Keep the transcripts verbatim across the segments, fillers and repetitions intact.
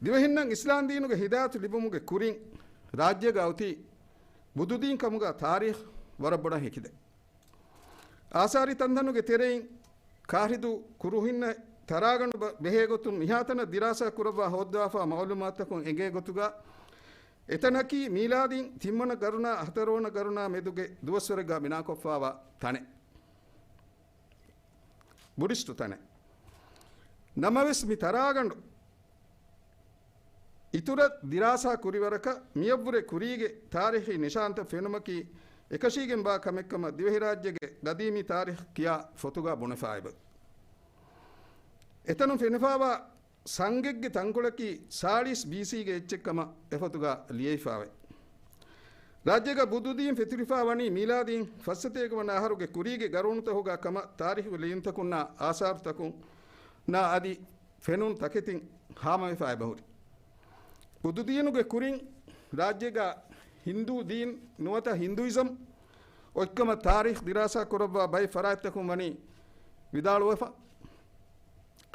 ދިވެހިންނަށް އިސްލާމްދީނުގެ ހިދާޔަތު ލިބުމުގެ ކުރިން ރާއްޖޭގަ އޮތީ ބުދުދީން ކަމުގަ ތާރީޚް ވަރަށް ބޮޑަށް ހެކިދޭ. އާސާރީ ތަންތަނުގެ ތެރެއިން ކާށިދޫ ކުރުހިންނަށް ތަރާގަނޑު ބަ-، ބެހޭގޮތުން މިހާތަނަށް ދިރާސާ ކުރައްވާ ހޯއްދާފާ މައުލޫމާތަކުން އެނގޭ ގޮތުގަ، އެތަނަކީ މީލާދީން ތިންވަނަ ގަރުނާ ހަތަރުވަނަ ގަރުނާ މެދުގެ ދުވަސްވަރެއްގަ ބިނާކޮށްފާވާ ތަނެއް. ބުޑިސްޓު ތަނެއް. ނަމަވެސް މި ތަރާގަނޑު އިތުރަށް ދިރާސާ ކުރިވަރަކަށް މިއަށްވުރެ ކުރީގެ ތާރީޚީ ނިޝާންތައް ފެނުމަކީ އެކަށީގެންވާ ކަމެއްކަމަށް ދިވެހިރާއްޖޭގެ ގަދީމީ ތާރީޚް ކިޔާ ފޮތުގަ ބުނެފައިބަ. އެތަނުން ފެނިފާވާ ސަނގެއްގެ ތަންކޮޅަކީ ސާޅީސް ބީސީގެ އެއްޗެއްކަމަށް އެފޮތުގަ ލިޔެފާވޭ. ރާއްޖޭގަ ބުދުދީން ފެތުރިފާ ވަނީ މީލާދީން ފައްސަތޭކަ ވަނަ އަހަރުގެ ކުރީގެ ގަރޫނުތަކުގަ ކަމަށް ތާރީޚު ލިޔުންތަކުންނާ އާސާރުތަކުންނާ އަދި ފެނުން ތަކެތިން ހާމަވެފާ އެބަހުރި. ބުދުދީނުގެ ކުރިން ރާއްޖޭގަ ހިންދޫ ދީން ނުވަތަ ހިންދޫއިޒަމް އޮތްކަމަށް ތާރީޚް ދިރާސާ ކުރައްވާ ބައެއް ފަރާތްތަކުން ވަނީ ވިދާޅުވެފަ.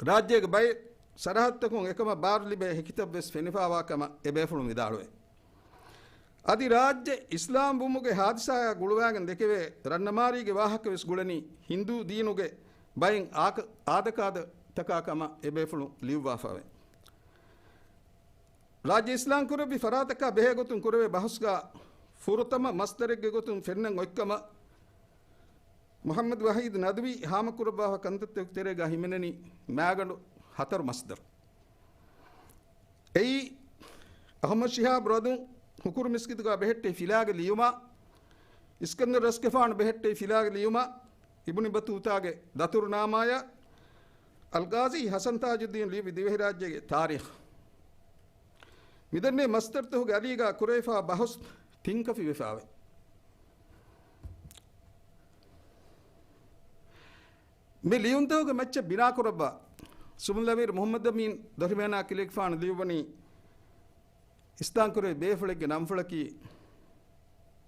ރާއްޖޭގެ ބައެއް ސަރަހައްދުތަކުން އެކަމަށް ބާރުލިބޭ ހެކިތައްވެސް ފެނިފާވާ ކަމަށް އެބޭފުޅުން ވިދާޅުވޭ. އަދި ރާއްޖެ އިސްލާމް ވުމުގެ ހާދިސާއާ ގުޅުވާގެން ދެކެވޭ ރަންނަމާރީގެ ވާހަކަވެސް ގުޅެނީ ހިންދޫ ދީނުގެ ބައެއް އާކަ-، އާދަކާދަތަކާ ކަމަށް އެބޭފުޅުން ލިޔުއްވާފަވޭ. ރާއްޖެ އިސްލާމް ކުރެއްވި ފަރާތަކާ ބެހޭގޮތުން ކުރެވޭ ބަހުސްގަ ފުރަތަމަ މަސްދަރެއްގެ ގޮތުން ފެންނަން އޮތްކަމަށް މުޙައްމަދު ވަޙީދު ނަދުވީ ހާމަކުރައްވާފަ ކަންތައްތަކުގެ ތެރޭގަ ހިމެނެނީ މާގަނޑު ހަތަރު މަސްދަރު. އެއީ، އަޙްމަދު ޝިހާބު ރަދުން ހުކުރު މިސްކިތުގަ ބެހެއްޓި ފިލާގެ ލިޔުމާ، އިސްކަންދަރު ރަސްގެފާނު ބެހެއްޓި ފިލާގެ ލިޔުމާ، އިބުނި ބަތޫތާގެ ދަތުރުނާމާޔާ، އަލްޤާޟީ ޙަސަން ތާޖުއްދީން ލިޔުއްވި ދިވެހިރާއްޖޭގެ ތާރީޚު. މިދެންނެވި މަސްދަރުތަކުގެ އަލީގަ ކުރެވިފާ ބަހުސް ތިންކަފި ވެފާވޭ. މި ލިޔުންތަކުގެ މައްޗަށް ބިނާކުރައްވާ ސުމުލްއަމީރު މުޙައްމަދު އަމީން ދޮށިމޭނާ ކިލެގެފާނު ލިޔުއްވަނީ އިސްލާމްކުރެވި ބޭފުޅެއްގެ ނަންފުޅަކީ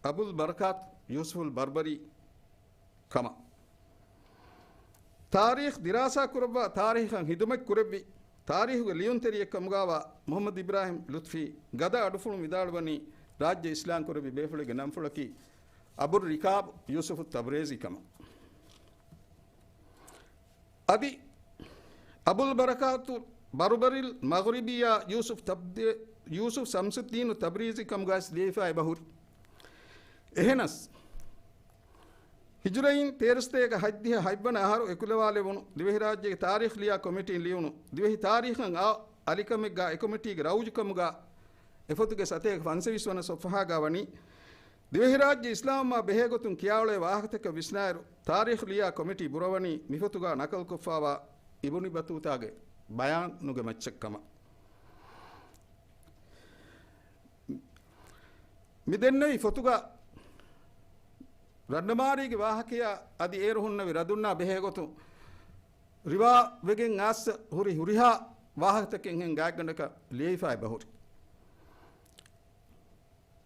އަބުލް ބަރަކާތު ޔޫސުފުލް ބަރްބަރީ ކަމަށް. ތާރީޚް ދިރާސާ ކުރައްވާ ތާރީޚަށް ހިދުމަތް ކުރެއްވި ތާރީޚުގެ ލިޔުންތެރިއެއް ކަމުގަވާ މުޙައްމަދު އިބްރާހިމް ލުތުފީ ގަދަ އަޑުފުޅުން ވިދާޅުވަނީ ރާއްޖެ އިސްލާމް ކުރެއްވި ބޭފުޅެއްގެ ނަންފުޅަކީ އަބު ރިކާބު ޔޫސުފު ތަބްރޭޒީ ކަމަށް. އަދި އަބުލް ބަރަކާތު ބަރުބަރިލް މަޣްރިބިއްޔާ ޔޫސުފް ތަބްދޭ-، ޔޫސުފް ޝަމްސުއްދީނު ތަބްރީޒީ ކަމުގައި ލިޔެފައި ބަހުރި. އެހެނަސް، ހިޖުރައިން ތޭރަސަތޭކަ ހަތްދިހަ ހަތްވަނަ އަހަރު އެކުލަވާލެވުނު ދިވެހިރާއްޖޭގެ ތާރީޚް ލިޔާ ކޮމިޓީން ލިޔުނު ދިވެހި ތާރީޚަށް އާ އަލިކަމެއްގާ އެކޮމިޓީގެ ރައުޖުކަމުގާ އެފޮތުގެ ސަތޭކަ ފަންސަވީސް ވަނަ ސޮފްހާގާ ވަނީ، ދިވެހިރާއްޖެ އިސްލާމްވުމާ ބެހޭގޮތުން ކިޔާއުޅޭ ވާހަކަތަކަށް ވިސްނާއިރު، ތާރީޚް ލިޔާ ކޮމިޓީ ބުރަވަނީ މިފޮތުގާ ނަކަލުކޮށްފާވާ އިބުނި ބަތޫތާގެ ބަޔާނުގެ މައްޗަށް ކަމަށް. މި ދެންނެވި ފޮތުގަ ރަންނަމާރީގެ ވާހަކަޔާ އަދި އޭރު ހުންނެވި ރަދުންނާ ބެހޭގޮތުން ރިވާވެގެން އާސް ހުރި ހުރިހާ ވާހަކަތަކެއްހެން ގާތްގަނޑަކަށް ލިޔެފައި ބަހުރި.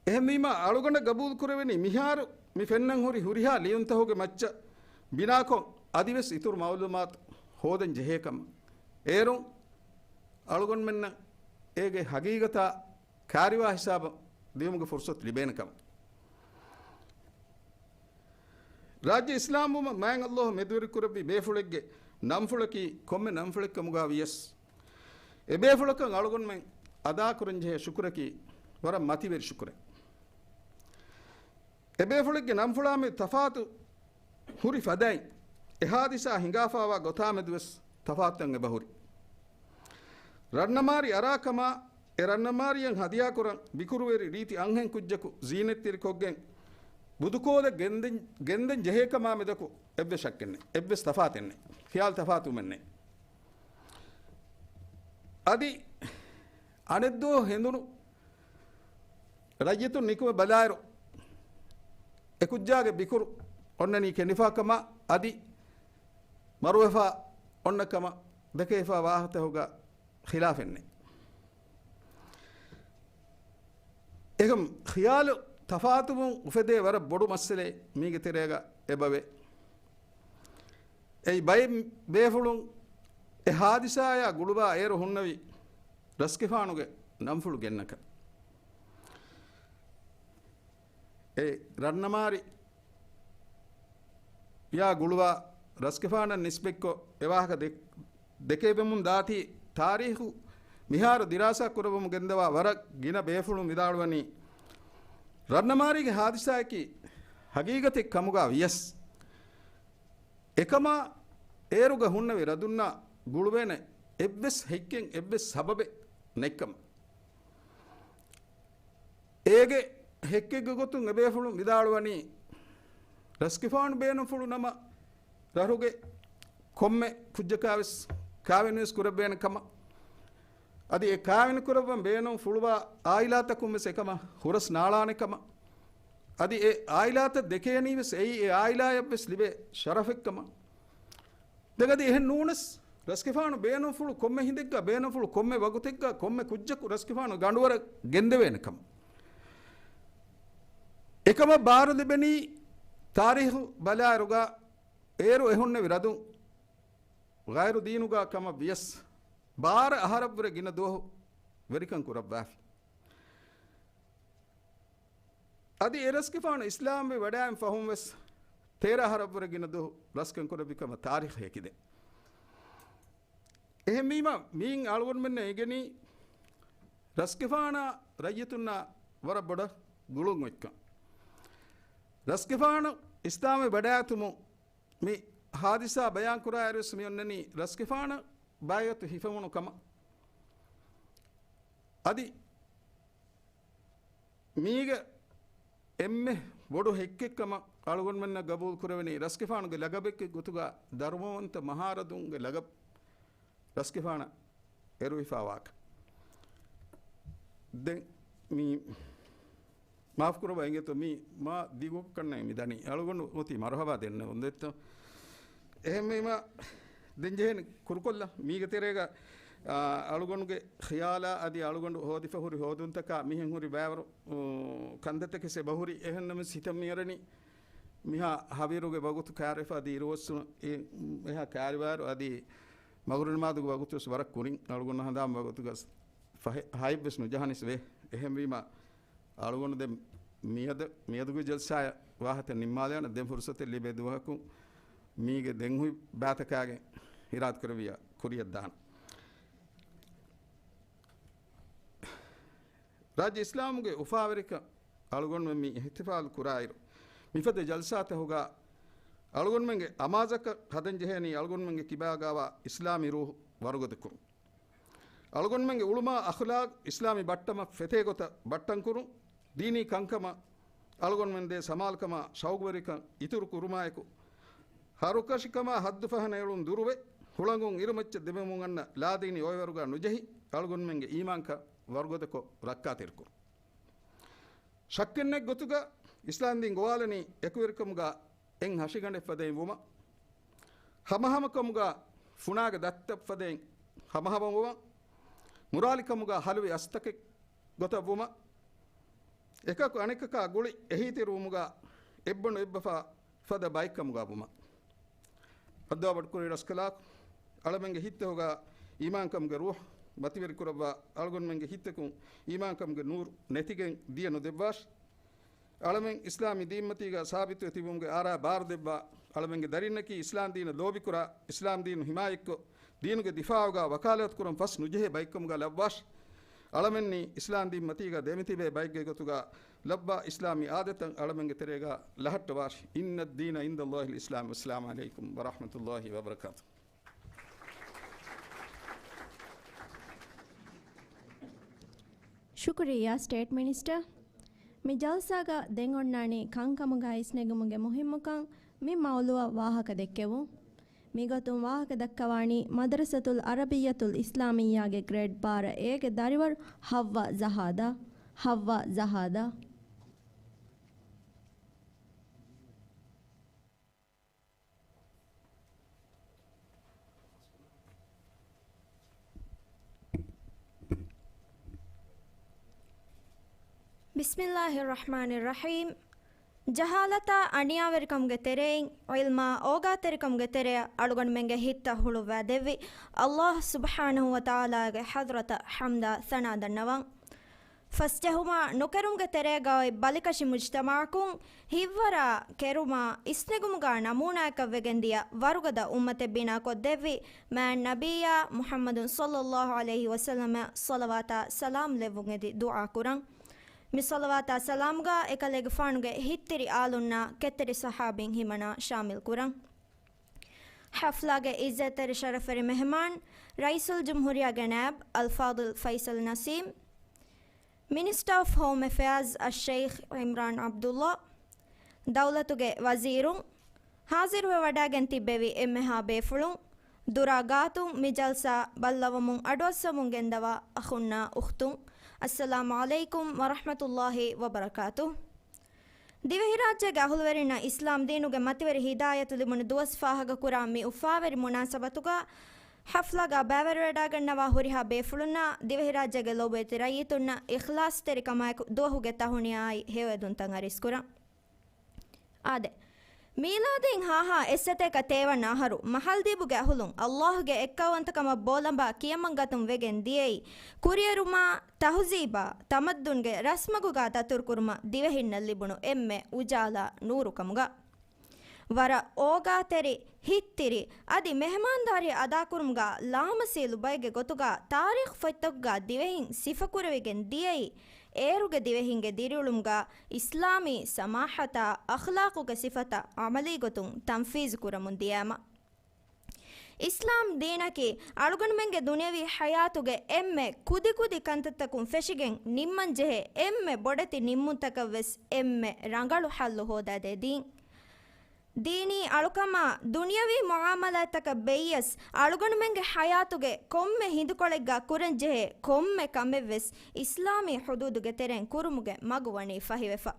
އެހެންވީމާ، އަޅުގަނޑަށް ގަބޫލު ކުރެވެނީ މިހާރު މި ފެންނަން ހުރި ހުރިހާ ލިޔުންތަކުގެ މައްޗަށް ބިނާކޮށް، އަދިވެސް އިތުރު މައުލޫމާތު ހޯދަން ޖެހޭ ކަމަށް. އޭރުން އަޅުގަނޑުމެންނަށް އޭގެ ހަގީގަތާ ކާރިވާ ހިސާބަށް ދިޔުމުގެ ފުރުސަތު ލިބޭނެ ކަމަށް. ރާއްޖެ އިސްލާމްވުމަށް މާތް ﷲ މެދުވެރިކުރެއްވި ބޭފުޅެއްގެ ނަންފުޅަކީ ކޮންމެ ނަންފުޅެއްކަމުގާ ވިޔަސް، އެބޭފުޅަކަށް އަޅުގަނޑުމެން އަދާކުރަންޖެހޭ ޝުކުރަކީ ވަރަށް މަތިވެރި ޝުކުރެއް. އެބޭފުޅެއްގެ ނަންފުޅާމެދު ތަފާތު ހުރި ފަދައިން، އެ ހާދިސާ ހިނގާފާވާ ގޮތާމެދުވެސް ތަފާތުތައް އެބަހުރި. ރަންނަމާރި އަރާކަމާ، އެ ރަންނަމާރިއަށް ހަދިޔާކުރަން ބިކުރުވެރި ރީތި އަންހެން ކުއްޖަކު ޒީނަތްތެރިކޮށްގެން، ބުދުކޯލެއް ގެންދެން، ގެންދެން ޖެހޭކަމާމެދަކު އެއްވެސް ޝައްކެއްނެތް، އެއްވެސް ތަފާތެއްނެތް، ޚިޔާލު ތަފާތުވުމެއްނެތް. އަދި އަނެއްދުވަހު ހެނދުނު ރައްޔިތުން ނިކުމެ ބަލާއިރު، އެކުއްޖާގެ ބިކުރު އޮންނަނީ ކެނޑިފާކަމާ އަދި މަރުވެފާ އޮންނަ ކަމަށް ދެކެވިފާ ވާހަކަތަކުގަ ޚިލާފެއްނެތް. އެކަމް ޚިޔާލު ތަފާތުވުން އުފެދޭ ވަރަށް ބޮޑު މައްސަލައެއް މީގެ ތެރޭގަ އެބަވޭ. އެއީ ބައެއް ބޭފުޅުން އެ ހާދިސާޔާ ގުޅުބާ އޭރު ހުންނެވި ރަސްގެފާނުގެ ނަންފުޅު ގެންނަކަން. އެ ރަންނަމާރި ޔާ ގުޅުވާ ރަސްގެފާނަށް ނިސްބަތްކޮށް އެ ވާހަކަ ދެ-، ދެކެވެމުން ދާތީ ތާރީޚު މިހާރު ދިރާސާ ކުރައްވަމުން ގެންދަވާ ވަރަށް ގިނަ ބޭފުޅުން ވިދާޅުވަނީ، ރަންނަމާރީގެ ހާދިސާއަކީ ހަގީގަތެއް ކަމުގާ ވިޔަސް، އެކަމާ އޭރުގަ ހުންނެވި ރަދުންނާ ގުޅުވޭނެ އެއްވެސް ހެއްކެއް އެއްވެސް ސަބަބެއް ނެތްކަމަށް. އޭގެ ހެއްކެއްގެ ގޮތުން އެބޭފުޅުން ވިދާޅުވަނީ، ރަސްގެފާނު ބޭނުންފުޅު ނަމަ ރަށުގެ ކޮންމެ ކުއްޖަކާވެސް ކާވެނިވެސް ކުރެއްވޭނެ ކަމަށް، އަދި އެ ކާވެނި ކުރައްވަން ބޭނުން ފުޅުވާ އާއިލާތަކުން ވެސް އެކަމަށް ހުރަސް ނާޅާނެ ކަމަށް، އަދި އެ އާއިލާތައް ދެކޭނީ ވެސް އެއީ އެ އާއިލާޔަށް ވެސް ލިބޭ ޝަރަފެއް ކަމަށް. ދެން އަދި އެހެން ނޫނަސް، ރަސްގެފާނު ބޭނުންފުޅު ކޮންމެ ހިނދެއްގަ، ބޭނުންފުޅު ކޮންމެ ވަގުތެއްގަ، ކޮންމެ ކުއްޖަކު ރަސްގެފާނު ގަނޑުވަރަށް ގެންދެވޭނެ ކަމަށް. އެކަމަށް ބާރު ލިބެނީ ތާރީޚު ބަލާއިރުގަ އޭރު އެހުންނެވި ރަދުން ޣައިރު ދީނުގާ ކަމަށް ވިޔަސް، ބާރަ އަހަރަށްވުރެ ގިނަ ދުވަހު ވެރިކަން ކުރައްވާފި. އަދި އެ ރަސްގެފާނު އިސްލާމްވެ ވަޑައިން ފަހުން ވެސް ތޭރަ އަހަރަށްވުރެ ގިނަ ދުވަހު ރަސްކަން ކުރެއްވި ކަމަށް ތާރީޚް ހެކިދޭ. އެހެންވީމަ، މިއިން އަޅުގަނޑުމެންނަށް އެނގެނީ، ރަސްގެފާނާ ރައްޔިތުންނާ ވަރަށް ބޮޑަށް ގުޅުން އޮތްކަން. ރަސްގެފާނު އިސްލާމްވެ ވަޑައިގަތުމުން މި ހާދިސާ ބަޔާން ކުރާއިރުވެސް މި އޮންނަނީ ރަސްގެފާނަށް ބައިވެތު ހިފެމުނު ކަމަށް. އަދި މީގެ އެންމެ ބޮޑު ހެއްކެއްކަމަށް އަޅުގަނޑުމެންނަށް ގަބޫލު ކުރެވެނީ، ރަސްގެފާނުގެ ލަގަބެއްގެ ގޮތުގަ ދަރުމަވަންތަ މަހާރަދުންގެ ލަގަބް ރަސްގެފާނަށް އެރުވިފާވާކަން. ދެން މި މާފުކުރައްވާ އިނގޭތޯ، މީ މާ ދިގު ކަންނޭނގެ މި ދަނީ. އަޅުގަނޑު އޮތީ މަރުހަބާ ދެންނެވުން ދެއްތޯ. އެހެންވީމަ، ދެން ޖެހޭނެ ކުރުކޮށްލަ މީގެ ތެރޭގަ، އާ، އަޅުގަނޑުގެ ޚިޔާލާ އަދި އަޅުގަނޑު ހޯދިފަ ހުރި ހޯދުންތަކާ މިހެން ހުރި ބައިވަރު، އު، ކަންތައްތަކެސް އެބަހުރި. އެހެންނަމަވެސް ހިތަށް މިއަރަނީ މިހާ ހަވީރުގެ ވަގުތު ކާރިފަ އަދި އިރުއޮއްސުނު އެ، އެހާ ކާރިވާއިރު އަދި މަޣުރިބް ނަމާދުގެ ވަގުތުވެސް ވަރަށް ކުރިން އަޅުގަނޑު ހަނދާން ވަގުތުގަސް ފަހެ-، ހައެއްވެސް ނުޖަހަނިސް ވޭ. އެހެންވީމަ، އަޅުގަނޑު ދެން މިއަދު، މިއަދުގެ ޖަލްސާއަށް ވާހަކަ ނިންމާލާނަ ދެން ފުރުސަތެއް ލިބޭ ދުވަހަކުން މީގެ ދެން ހުތް ބާތަކާގެން އިރާދަކުރެއްވިޔާ ކުރިއަށް ދާނަ. ރާއްޖެ އިސްލާމުގެ އުފާވެރިކަން އަޅުގަނޑުމެން މި އިޙްތިފާލު ކުރާއިރު، މިފަދަ ޖަލްސާތަހުގަ އަޅުގަނޑުމެންގެ އަމާޒަކަށް ހަދަން ޖެހޭނީ އަޅުގަނޑުމެންގެ ކިބާގާވާ އިސްލާމީ ރޫޙު ވަރުގަދަކުރުން. އަޅުގަނޑުމެންގެ އުޅުމާ އަޚްލާޤް އިސްލާމީ ބައްޓަމަށް ފެތޭ ގޮތަށް ބައްޓަން ކުރުން، ދީނީ ކަންކަމަށް އަޅުގަނޑުމެން ދޭ ސަމާލުކަމާ ޝައުގުވެރިކަން އިތުރު ކުރުމާއެކު، ހަރުކަށިކަމާ ޙައްދު ފަހަނައެޅުން ދުރުވެ، ހުޅަނގުން އިރުމައްޗަށް ދެމެމުން އަންނަ ލާދީނީ އޮއެވަރުގާ ނުޖެހި، އަޅުގަނޑުމެންގެ އީމާންކަން ވަރުގަދަކޮށް ރައްކާތެރިކުރުން. ޝައްކެއްނެތް ގޮތުގަ އިސްލާމްދީން ގޮވާލަނީ އެކުވެރިކަމުގަ އެއް ހަށިގަނޑެއް ފަދައިން ވުމަށް، ހަމަހަމަކަމުގަ ފުނާގެ ދައްތައް ފަދައިން ހަމަހަމަ ވުމަށް، މުރާލިކަމުގަ ހަލުވި އަސްތަކެއް ގޮތަށް ވުމަށް، އެކަކު އަނެކަކާ ގުޅި އެހީތެރިވުމުގަ އެއްބަނޑު އެއްބަފާ ފަދަ ބައެއްކަމުގަ ވުމަށް. ހައްދާ ބޮޑުކުރި ރަސްކަލާކު، އަޅަމެންގެ ހިތްތަހުގަ އީމާންކަމުގެ ރޫޙު މަތިވެރިކުރައްވާ، އަޅުގަނޑުމެންގެ ހިތްތަކުން އީމާންކަމުގެ ނޫރު ނެތިގެން ދިޔަ ނުދެއްވާށި. އަޅަމެން އިސްލާމީ ދީންމަތީގަ ސާބިތުވެ ތިބުމުގެ އާރާ ބާރުދެއްވާ، އަޅަމެންގެ ދަރިންނަކީ އިސްލާމްދީނަށް ލޯބިކުރާ، އިސްލާމްދީނު ހިމާޔަތްކޮށް، ދީނުގެ ދިފާޢުގަ ވަކާލަތުކުރަން ފަސް ނުޖެހޭ ބައެއްކަމުގަ ލައްވާށި. އަޅަމެންނީ އިސްލާމްދީންމަތީގަ ދެމިތިބޭ ބައެއްގެ ގޮތުގަ ލައްވާ އިސްލާމީ އާދަތައް އަޅަމެންގެ ތެރޭގަ ލަހައްޓަވާށި. إن الدين عند الله الإسلام. والسلام عليكم ورحمة الله وبركاته. ޝުކުރިއްޔާ ސްޓޭޓް މިނިސްޓަރ. މި ޖަލްސާގަ ދެން އޮންނާނީ ކަންކަމުގަ އިސްނެގުމުގެ މުހިއްމުކަން މި މައުލޫއަށް ވާހަކަ ދެއްކެވުން. މިގޮތުން ވާހަކަ ދައްކަވާނީ މަދަރަސަތުލް ޢަރަބިއްޔަތުލް އިސްލާމިއްޔާގެ ގްރޭޑް ބާރަ އޭގެ ދަރިވަރު ޙައްވާ ޒަހާދާ. ޙައްވާ ޒަހާދާ. بسم الله الرحمن الرحيم. ޖަހާލަތާ އަނިޔާވެރިކަމުގެ ތެރެއިން ޢިލްމާ އޯގާތެރިކަމުގެ ތެރެއަށް އަޅުގަނޑުމެންގެ ހިތްތައް ހުޅުއްވާ ދެއްވި ﷲ ސުބްޙާނަހޫ ވަތަޢާލާގެ ޙަޟްރަތަށް ޙަމްދާ ސަނާ ދަންނަވަން. ފަސްޖެހުމާ ނުކެރުމުގެ ތެރޭގަ އޮތް ބަލިކަށި މުޖްތަމަޢަކުން ހިތްވަރާ ކެރުމާ އިސްނެގުމުގަ ނަމޫނާއަކަށް ވެގެންދިޔަ ވަރުގަދަ އުއްމަތެއް ބިނާކޮށްދެއްވި މާތް ނަބިއްޔާ މުޙައްމަދު ޞައްލައްލާހު ޢަލައިހި ވަސައްލަމަށް ޞަލަވާތާ ސަލާމް ލެއްވުން އެދި ދުޢާ ކުރަން. މި ޞަލަވާތާ ސަލާމްގަ އެކަލޭގެފާނުގެ ހިތްތިރި އާލުންނާ ކެތްތިރި ޞަޙާބީން ހިމަނާ ޝާމިލް ކުރަން. ޙަފްލާގެ އިއްޒަތްތެރި ޝަރަފުވެރި މެހެމާން، ރައީސުލްޖުމްހޫރިއްޔާގެ ނާއިބް އަލްފާޟިލް ފައިސަލް ނަސީމް، މިނިސްޓަރ އޮފް ހޯމް އެފެއާޒް އައްޝައިޚް ޢިމްރާން ޢަބްދުﷲ، ދައުލަތުގެ ވަޒީރުން، ޙާޟިރުވެވަޑައިގެން ތިއްބެވި އެންމެހާ ބޭފުޅުން، ދުރާ ގާތުން މި ޖަލްސާ ބައްލަވަމުން އަޑުއައްސަމުން ގެންދަވާ އަޚުންނާ އުޚްތުން، އައްސަލާމު ޢަލައިކުމް ވަރަޙްމަތުﷲ ވަބަރަކާތުހު. ދިވެހިރާއްޖޭގެ އަހުލުވެރިންނަށް އިސްލާމް ދީނުގެ މަތިވެރި ހިދާޔަތު ލިބުނު ދުވަސް ފާހަގަކުރާ މި އުފާވެރި މުނާސަބަތުގަ، ޙަފްލާގަ ބައިވެރިވެވަޑައިގަންނަވާ ހުރިހާ ބޭފުޅުންނާ ދިވެހިރާއްޖޭގެ ލޮބުވެތި ރައްޔިތުންނަށް އިޚްލާޞްތެރިކަމާއެކު ދުވަހުގެ ތަހުނިޔާއާއި ހެޔޮއެދުންތައް އަރިސްކުރަން. އާދެ، މީލާދީން ހާހާ އެއްސަތޭކަ ތޭވަނަ އަހަރު މަހަލްދީބުގެ އަހުލުން ﷲގެ އެއްކައުވަންތަކަމަށް ބޯލަނބާ ކިޔަމަންގަތުން ވެގެން ދިޔައީ، ކުރިއެރުމާ، ތަހުޒީބާ، ތަމައްދުންގެ ރަސްމަގުގާ ދަތުރުކުރުމަށް ދިވެހިންނަށް ލިބުނު އެންމެ އުޖާލާ ނޫރު ކަމުގަ. ވަރަށް އޯގާތެރި، ހިތްތިރި، އަދި މެހެމާންދާރީ އަދާކުރުމުގަ ލާމަސީލު ބައެއްގެ ގޮތުގަ ތާރީޚު ފޮތްތަކުގަ ދިވެހިން ސިފަކުރެވިގެން ދިޔައީ، އޭރުގެ ދިވެހިންގެ ދިރިއުޅުމުގަ އިސްލާމީ ސަމާޙަތާ އަޚްލާޤުގެ ސިފަތައް ޢަމަލީގޮތުން ތަންފީޒު ކުރަމުން ދިޔައިމަ. އިސްލާމް ދީނަކީ އަޅުގަނޑުމެންގެ ދުނިޔަވީ ޙަޔާތުގެ އެންމެ ކުދިކުދި ކަންތައްތަކުން ފެށިގެން ނިންމަންޖެހޭ އެންމެ ބޮޑެތި ނިންމުންތަކަށްވެސް އެންމެ ރަނގަޅު ޙައްލު ހޯދާދޭ ދީން. ދީނީ އަޅުކަމާ ދުނިޔަވީ މުޢާމަލާތްތަކަށް ބެއްޔަސް، އަޅުގަނޑުމެންގެ ޙަޔާތުގެ ކޮންމެ ހިނދުކޮޅެއްގަ ކުރަންޖެހޭ ކޮންމެ ކަމެއްވެސް އިސްލާމީ ޙުދޫދުގެ ތެރެއިން ކުރުމުގެ މަގު ވަނީ ފަހިވެފަ.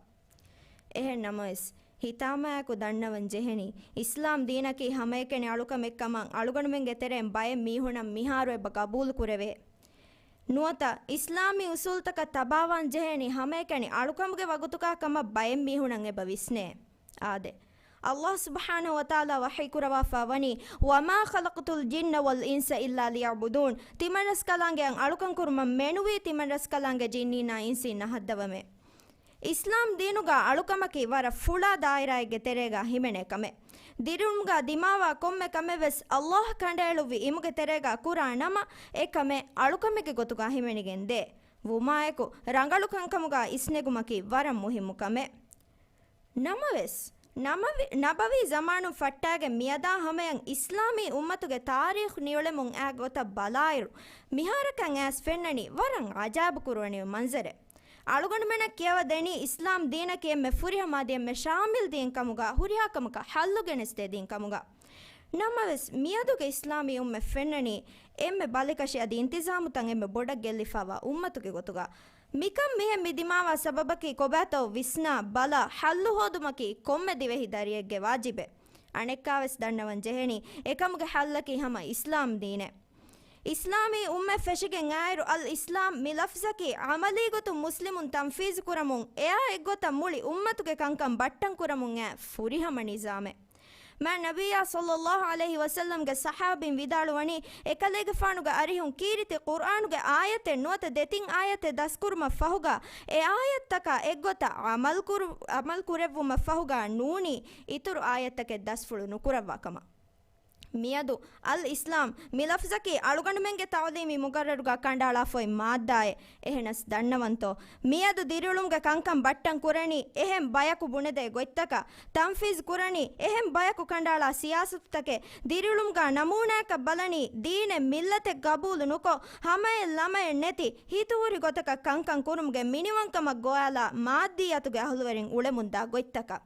އެހެން ނަމަވެސް، ހިތާމައާއެކު ދަންނަވަން ޖެހެނީ، އިސްލާމް ދީނަކީ ހަމައެކަނި އަޅުކަމެއްކަމަށް އަޅުގަނޑުމެންގެ ތެރެއިން ބައެއް މީހުނަށް މިހާރު އެބަ ގަބޫލު ކުރެވޭ. ނުވަތަ، އިސްލާމީ އުސޫލުތަކަށް ތަބާވާން ޖެހޭނީ ހަމައެކަނި އަޅުކަމުގެ ވަގުތުގާ ކަމަށް ބައެއް މީހުނަށް އެބަ ވިސްނޭ. އާދެ، ﷲ ސުބްޙާނަހޫ ވަތަޢާލާ ވަޙީ ކުރަވާފާ ވަނީ، "وما خلقت الجن والإنس إلا ليعبدون." ތިމަންރަސްކަލާނގެއަށް އަޅުކަން ކުރުމަށް މެނުވީ ތިމަންރަސްކަލާނގެ ޖިންނީންނާ އިންސީން ނަހައްދަވަމޭ. އިސްލާމް ދީނުގަ އަޅުކަމަކީ ވަރަށް ފުޅާ ދާއިރާއެއްގެ ތެރޭގަ ހިމެނޭ ކަމެއް. ދިރިއުޅުމުގަ ދިމާވާ ކޮންމެ ކަމެއްވެސް ﷲ ކަނޑައެޅުއްވި އިމުގެ ތެރޭގަ ކުރާ ނަމަ، އެ ކަމެއް އަޅުކަމެއްގެ ގޮތުގަ ހިމެނިގެން ދޭ. ވުމާއެކު، ރަނގަޅު ކަންކަމުގަ އިސްނެގުމަކީ ވަރަށް މުހިއްމު ކަމެއް. ނަމަވެސް، ނަމަވި-، ނަބަވީ ޒަމާނުން ފައްޓާގެން މިއަދާ ހަމަޔަށް އިސްލާމީ އުއްމަތުގެ ތާރީޚު ނިއުޅެމުން އާ ގޮތަށް ބަލާއިރު، މިހާރަކަށް އައިސް ފެންނަނީ ވަރަށް އަޖާއިބު ކުރުވަނިވި މަންޒަރެއް. އަޅުގަނޑުމެންނަށް ކިޔަވަދެނީ އިސްލާމް ދީނަކީ އެންމެ ފުރިހަމަ އަދި އެންމެ ޝާމިލް ދީން ކަމުގަ، ހުރިހާ ކަމަކަށް ޙައްލު ގެނެސްދޭ ދީން ކަމުގަ. ނަމަވެސް، މިއަދުގެ އިސްލާމީ އުއްމަތް ފެންނަނީ އެންމެ ބަލިކަށި އަދި އިންތިޒާމުތައް އެންމެ ބޮޑަށް ގެއްލިފާވާ އުއްމަތުގެ ގޮތުގަ. މިކަން މިހެން މި ދިމާވާ ސަބަބަކީ ކޮބާތޯ ވިސްނާ، ބަލާ، ޙައްލު ހޯދުމަކީ ކޮންމެ ދިވެހި ދަރިއެއްގެ ވާޖިބެއް. އަނެއްކާވެސް ދަންނަވަން ޖެހެނީ، އެކަމުގެ ޙައްލަކީ ހަމަ އިސްލާމް ދީނެއް. އިސްލާމީ އުއްމަތް ފެށިގެން އާއިރު، އަލް އިސްލާމް މި ލަފްޒަކީ ޢަމަލީ ގޮތުން މުސްލިމުން ތަންފީޒު ކުރަމުން، އެއާ އެއްގޮތަށް މުޅި އުއްމަތުގެ ކަންކަން ބައްޓަން ކުރަމުން އާ ފުރިހަމަ ނިޒާމެއް. މާތް ނަބިއްޔާ ޞައްލައްލާހު ޢަލައިހި ވަސައްލަމްގެ ޞަޙާބީން ވިދާޅުވަނީ، އެކަލޭގެފާނުގެ އަރިހުން ކީރިތި ޤުރްއާނުގެ އާޔަތެއް ނުވަތަ ދެތިން އާޔަތެއް ދަސްކުރުމަށް ފަހުގަ، އެ އާޔަތްތަކާ އެއްގޮތަށް ޢަމަލު ކުރު-، ޢަމަލު ކުރެއްވުމަށް ފަހުގަ ނޫނީ އިތުރު އާޔަތްތަކެއް ދަސްފުޅު ނުކުރައްވާ ކަމަށް. މިއަދު އަލް އިސްލާމް މި ލަފްޒަކީ އަޅުގަނޑުމެންގެ ތަޢުލީމީ މުގައްރަރުގަ ކަނޑައަޅާފައި މާއްދާއެއް. އެހެނަސް ދަންނަވަންތޯ، މިއަދު ދިރިއުޅުމުގެ ކަންކަން ބައްޓަން ކުރަނީ އެހެން ބަޔަކު ބުނެދޭ ގޮތްތަކަށް، ތަންފީޒު ކުރަނީ އެހެން ބަޔަކު ކަނޑައަޅާ ސިޔާސަތުތަކެއް، ދިރިއުޅުމުގަ ނަމޫނާއަކަށް ބަލަނީ ދީނެއް މިއްލަތެއް ގަބޫލު ނުކޮށް، ހަމައެއް ލަމައެއް ނެތި، ހިތުހުރި ގޮތަކަށް ކަންކަން ކުރުމުގެ މިނިވަންކަމަށް ގޮވާލާ މާއްދިއްޔަތުގެ އަހުލުވެރިން އުޅެމުންދާ ގޮތްތަކަށް.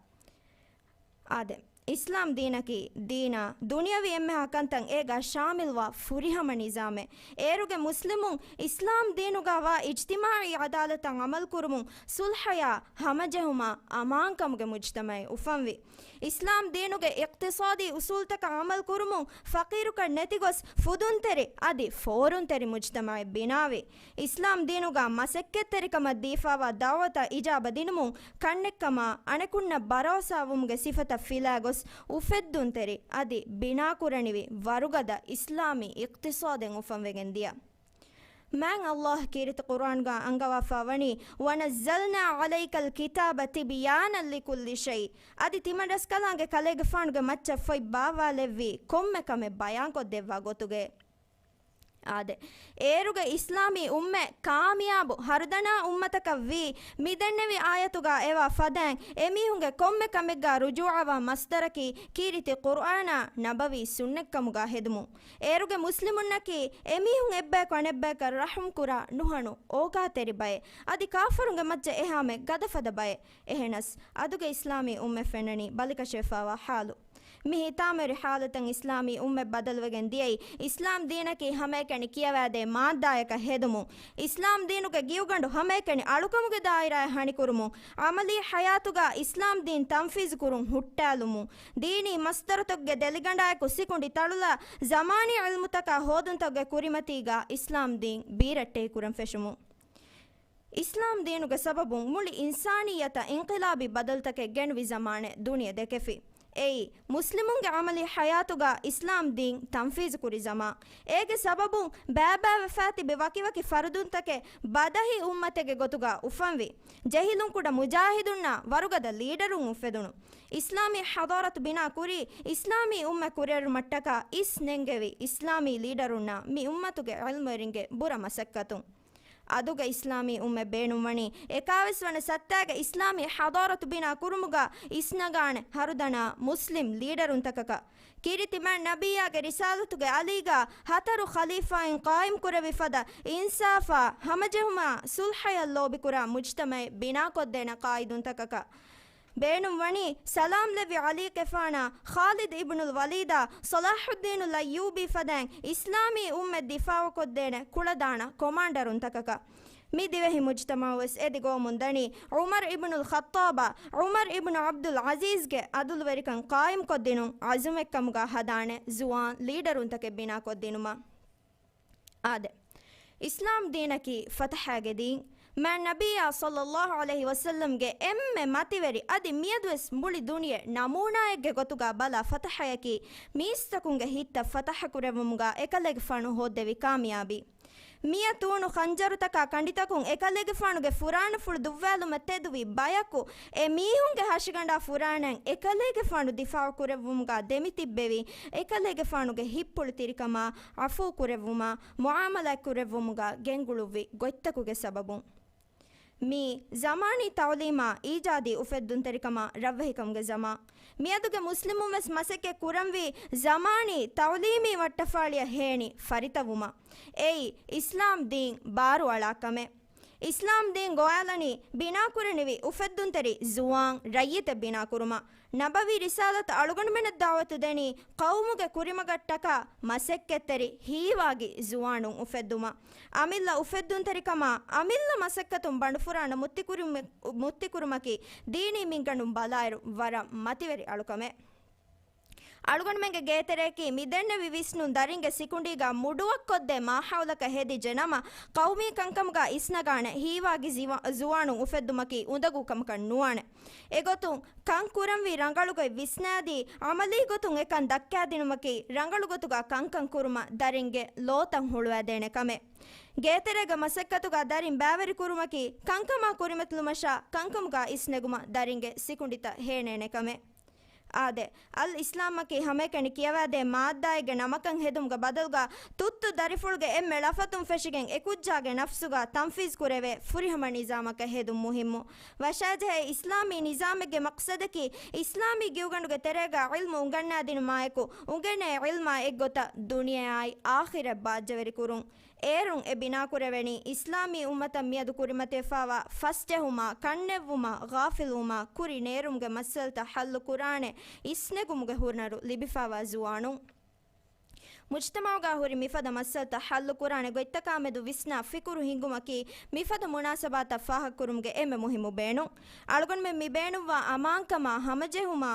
އާދެ، އިސްލާމް ދީނަކީ ދީނާ ދުނިޔަވީ އެންމެހާ ކަންތައް އޭގާ ޝާމިލްވާ ފުރިހަމަ ނިޒާމެއް. އޭރުގެ މުސްލިމުން އިސްލާމް ދީނުގާ ވާ އިޖްތިމާޢީ ޢަދާލަތަށް ޢަމަލު ކުރުމުން، ޞުލްޙަޔާ، ހަމަޖެހުމާ، އަމާންކަމުގެ މުޖްތަމަޢެއް އުފަންވި. އިސްލާމް ދީނުގެ އިޤްތިޞާދީ އުޞޫލުތަކަށް ޢަމަލު ކުރުމުން، ފަޤީރުކަން ނެތިގޮސް، ފުދުންތެރި އަދި ފޯރުންތެރި މުޖްތަމަޢެއް ބިނާވި. އިސްލާމް ދީނުގާ މަސައްކަތްތެރިކަމަށް ދީފާވާ ދަޢުވަތަށް އިޖާބަ ދިނުމުން، ކަންނެއްކަމާ އަނެކުންނަށް ބަރޯސާވުމުގެ ސިފަތައް ފިލާގޮސް، އުފެއްދުންތެރި އަދި ބިނާކުރަނިވި ވަރުގަދަ އިސްލާމީ އިޤްތިޞާދެއް އުފަންވެގެން ދިޔަ. މާތް ﷲ ކީރިތި ޤުރްއާންގާ އަންގަވާފާ ވަނީ، وَنَزَّلْنَا عَلَيْكَ الْكِتَابَ تِبْيَانًا لِكُلِّ شَيْءٍ. އަދި ތިމަންރަސްކަލާނގެ ކަލޭގެފާނުގެ މައްޗަށް ފޮތް ބާއްވާލެއްވީ ކޮންމެ ކަމެއް ބަޔާންކޮށްދެއްވާ ގޮތުގައި. އާދެ، އޭރުގެ އިސްލާމީ އުއްމަތް ކާމިޔާބު ހަރުދަނާ އުއްމަތަކަށް ވީ، މިދެންނެވި އާޔަތުގާ އެވާ ފަދައިން އެމީހުންގެ ކޮންމެ ކަމެއްގާ ރުޖޫޢަވާ މަޞްދަރަކީ ކީރިތި ޤުރްއާނާ ނަބަވީ ސުންނަތްކަމުގާ ހެދުމުން. އޭރުގެ މުސްލިމުންނަކީ އެމީހުން އެއްބަޔަކު އަނެއްބަޔަކަށް ރަޙުމްކުރާ ނުހަނު އޯގާތެރި ބައެއް. އަދި ކާފަރުންގެ މައްޗަށް އެހާމެ ގަދަފަދަ ބައެއް. އެހެނަސް، އަދުގެ އިސްލާމީ އުއްމަތް ފެންނަނީ ބަލިކަށިވެފާވާ ޙާލު. މި ހިތާމަވެރި ޙާލަތަށް އިސްލާމީ އުއްމަތް ބަދަލުވެގެން ދިޔައީ، އިސްލާމް ދީނަކީ ހަމައެކަނި ކިޔަވާދޭ މާއްދާޔަކަށް ހެދުމުން، އިސްލާމް ދީނުގެ ގިޔުގަނޑު ހަމައެކަނި އަޅުކަމުގެ ދާއިރާއަށް ހަނިކުރުމުން، ޢަމަލީ ޙަޔާތުގާ އިސްލާމް ދީން ތަންފީޒު ކުރުން ހުއްޓާލުމުން، ދީނީ މަޞްދަރުތަކުގެ ދެލިގަނޑާއެކު ސިކުނޑި ތަޅުލާ، ޒަމާނީ ޢިލްމުތަކާ ހޯދުންތަކުގެ ކުރިމަތީގާ އިސްލާމް ދީން ބީރައްޓެހި ކުރަން ފެށުމުން. އިސްލާމް ދީނުގެ ސަބަބުން މުޅި އިންސާނިއްޔަތަށް އިންޤިލާބީ ބަދަލުތަކެއް ގެނުވި ޒަމާނެއް ދުނިޔެ ދެކެފި. އެއީ، މުސްލިމުންގެ ޢަމަލީ ޙަޔާތުގާ އިސްލާމް ދީން ތަންފީޒު ކުރި ޒަމާން. އޭގެ ސަބަބުން ބައިބައިވެފާ ތިބި ވަކިވަކި ފަރުދުންތަކެއް ބަދަހި އުއްމަތެއްގެ ގޮތުގާ އުފަންވި. ޖެހިލުން ކުޑަ މުޖާހިދުންނާ ވަރުގަދަ ލީޑަރުން އުފެދުނު. އިސްލާމީ ޙަޟާރަތު ބިނާ ކުރީ، އިސްލާމީ އުއްމަތް ކުރިއެރުމަށްޓަކާ އިސް ނެންގެވި އިސްލާމީ ލީޑަރުންނާ މި އުއްމަތުގެ ޢިލްމުވެރިންގެ ބުރަ މަސައްކަތުން. އަދުގެ އިސްލާމީ އުއްމަތް ބޭނުންވަނީ އެކާވީސް ވަނަ ސައްތާގެ އިސްލާމީ ޙަޟާރަތު ބިނާ ކުރުމުގަ އިސްނަގާނެ ހަރުދަނާ މުސްލިމް ލީޑަރުންތަކަކަށް. ކީރިތި މާތް ނަބިއްޔާގެ ރިސާލަތުގެ އަލީގަ ހަތަރު ޚަލީފާއިން ޤާއިމް ކުރެއްވި ފަދަ އިންސާފާ، ހަމަޖެހުމާ، ޞުލްޙަޔަށް ލޯބިކުރާ މުޖްތަމަޢެއް ބިނާކޮށްދޭނެ ޤާއިދުންތަކަކަށް. ބޭނުންވަނީ ސަލާމް ލެއްވި ޢަލީގެފާނާ، ޚާލިދު އިބްނުލް ވަލީދާ، ޞަލާޙުއްދީނުލް އައްޔޫބީ ފަދައިން އިސްލާމީ އުއްމަތް ދިފާޢުކޮށްދޭނެ ކުޅަދާނަ ކޮމާންޑަރުންތަކަކަށް. މި ދިވެހި މުޖްތަމަޢުވެސް އެދި ގޮވަމުން ދަނީ، ޢުމަރު އިބްނުލް ޚައްޠާބާ، ޢުމަރު އިބްނު ޢަބްދުލް ޢަޒީޒްގެ ޢަދުލުވެރިކަން ޤާއިމްކޮށްދިނުން ޢަޒުމެއްކަމުގަ ހަދާނެ ޒުވާން ލީޑަރުންތަކެއް ބިނާކޮށްދިނުމަށް. އާދެ، އިސްލާމް ދީނަކީ ފަތަޙާގެ ދީން. މާތް ނަބިއްޔާ ޞައްލައްލާހު ޢަލައިހި ވަސައްލަމްގެ އެންމެ މަތިވެރި އަދި މިއަދުވެސް މުޅި ދުނިޔެ ނަމޫނާއެއްގެ ގޮތުގަ ބަލާ ފަތަޙަޔަކީ، މީސްތަކުންގެ ހިތްތައް ފަތަޙަކުރެއްވުމުގަ އެކަލޭގެފާނު ހޯއްދެވި ކާމިޔާބީ. މިޔަ ތޫނު ޚަންޖަރުތަކާ ކަނޑިތަކުން އެކަލޭގެފާނުގެ ފުރާނަފުޅު ދުއްވާލުމަށް ތެދުވި ބަޔަކު، އެ މީހުންގެ ހަށިގަނޑާ ފުރާނައިން އެކަލޭގެފާނު ދިފާޢު ކުރެއްވުމުގަ ދެމިތިއްބެވި، އެކަލޭގެފާނުގެ ހިތްޕުޅު ތިރިކަމާ، ޢަފޫ ކުރެއްވުމާ، މުޢާމަލާތް ކުރެއްވުމުގަ ގެންގުޅުއްވި ގޮތްތަކުގެ ސަބަބުން. މީ ޒަމާނީ ތަޢުލީމާ އީޖާދީ އުފެއްދުންތެރިކަމާ ރަށްވެހިކަމުގެ ޒަމާން. މިއަދުގެ މުސްލިމުން ވެސް މަސައްކަތް ކުރަންވީ ޒަމާނީ ތަޢުލީމީ ވައްޓަފާޅިއަށް ހޭނި ފަރިތަވުމަށް. އެއީ، އިސްލާމް ދީން ބާރުއަޅާ ކަމެއް. އިސްލާމް ދީން ގޮވާލަނީ ބިނާކުރަނިވި އުފެއްދުންތެރި ޒުވާން ރައްޔިތެއް ބިނާކުރުމަށް. ނަބަވީ ރިސާލަތު އަޅުގަނޑުމެނަށް ދަޢުވަތު ދެނީ ޤައުމުގެ ކުރިމަގަށްޓަކާ މަސައްކަތްތެރި ހީވާގި ޒުވާނުން އުފެއްދުމަށް. އަމިއްލަ އުފެއްދުންތެރިކަމާ، އަމިއްލަ މަސައްކަތުން ބަނޑުފުރާނަ މުއްތިކުރިމެ-، މުއްތިކުރުމަކީ ދީނީ މިންގަނޑުން ބަލާއިރު ވަރަށް މަތިވެރި އަޅުކަމެއް. އަޅުގަނޑުމެންގެ ގޭތެރެއަކީ މިދެންނެވި ވިސްނުން ދަރިންގެ ސިކުނޑީގަ މުޑުވައްކޮށްދޭ މާހައުލަކަށް ހެދި ޖެނަމަ، ޤައުމީ ކަންކަމުގަ އިސްނަގާނެ ހީވާގި ޒިވަ-، ޒުވާނުން އުފެއްދުމަކީ އުނދަގޫ ކަމަކަށް ނުވާނެ. އެގޮތުން، ކަން ކުރަންވީ ރަނގަޅުގޮތް ވިސްނާދީ، ޢަމަލީ ގޮތުން އެކަން ދައްކާދިނުމަކީ، ރަނގަޅު ގޮތުގަ ކަންކަން ކުރުމަށް ދަރިންގެ ލޯތައް ހުޅުވައިދޭނެ ކަމެއް. ގޭތެރޭގެ މަސައްކަތުގަ ދަރިން ބައިވެރިކުރުމަކީ، ކަންކަމާ ކުރިމަތިލުމަށާ ކަންކަމުގަ އިސްނެގުމަށް ދަރިންގެ ސިކުނޑިތައް ހޭނޭނެ ކަމެއް. އާދެ، އަލް އިސްލާމްއަކީ ހަމައެކަނި ކިޔަވާދޭ މާއްދާއެއްގެ ނަމަކަށް ހެދުމުގެ ބަދަލުގަ، ތުއްތު ދަރިފުޅުގެ އެންމެ ޅަފަތުން ފެށިގެން އެކުއްޖާގެ ނަފްސުގަ ތަންފީޒް ކުރެވޭ ފުރިހަމަ ނިޒާމަކަށް ހެދުން މުހިއްމު. ވަށާޖެހޭ އިސްލާމީ ނިޒާމެއްގެ މަޤްޞަދަކީ، އިސްލާމީ ގިޔުގަނޑުގެ ތެރޭގަ ޢިލްމު އުނގަންނާދިނުމާއެކު، އުނގެނޭ ޢިލްމާ އެއްގޮތަށް ދުނިޔެއާއި އާޚިރަތް ބާއްޖަވެރިކުރުން. އޭރުން އެ ބިނާކުރެވެނީ އިސްލާމީ އުއްމަތަށް މިއަދު ކުރިމަތިވެފާވާ ފަސްޖެހުމާ، ކަންނެއްވުމާ، ޣާފިލުވުމާ، ކުރި ނޭރުމުގެ މައްސަލަތައް ޙައްލު ކުރާނެ އިސްނެގުމުގެ ހުނަރު ލިބިފާވާ ޒުވާނުން. މުޖްތަމަޢުގާ ހުރި މިފަދަ މައްސަލަތައް ޙައްލު ކުރާނެ ގޮތްތަކާމެދު ވިސްނާ ފިކުރު ހިންގުމަކީ މިފަދަ މުނާސަބާތައް ފާހަގަކުރުމުގެ އެންމެ މުހިއްމު ބޭނުން. އަޅުގަނޑުމެން މި ބޭނުންވާ އަމާންކަމާ، ހަމަޖެހުމާ،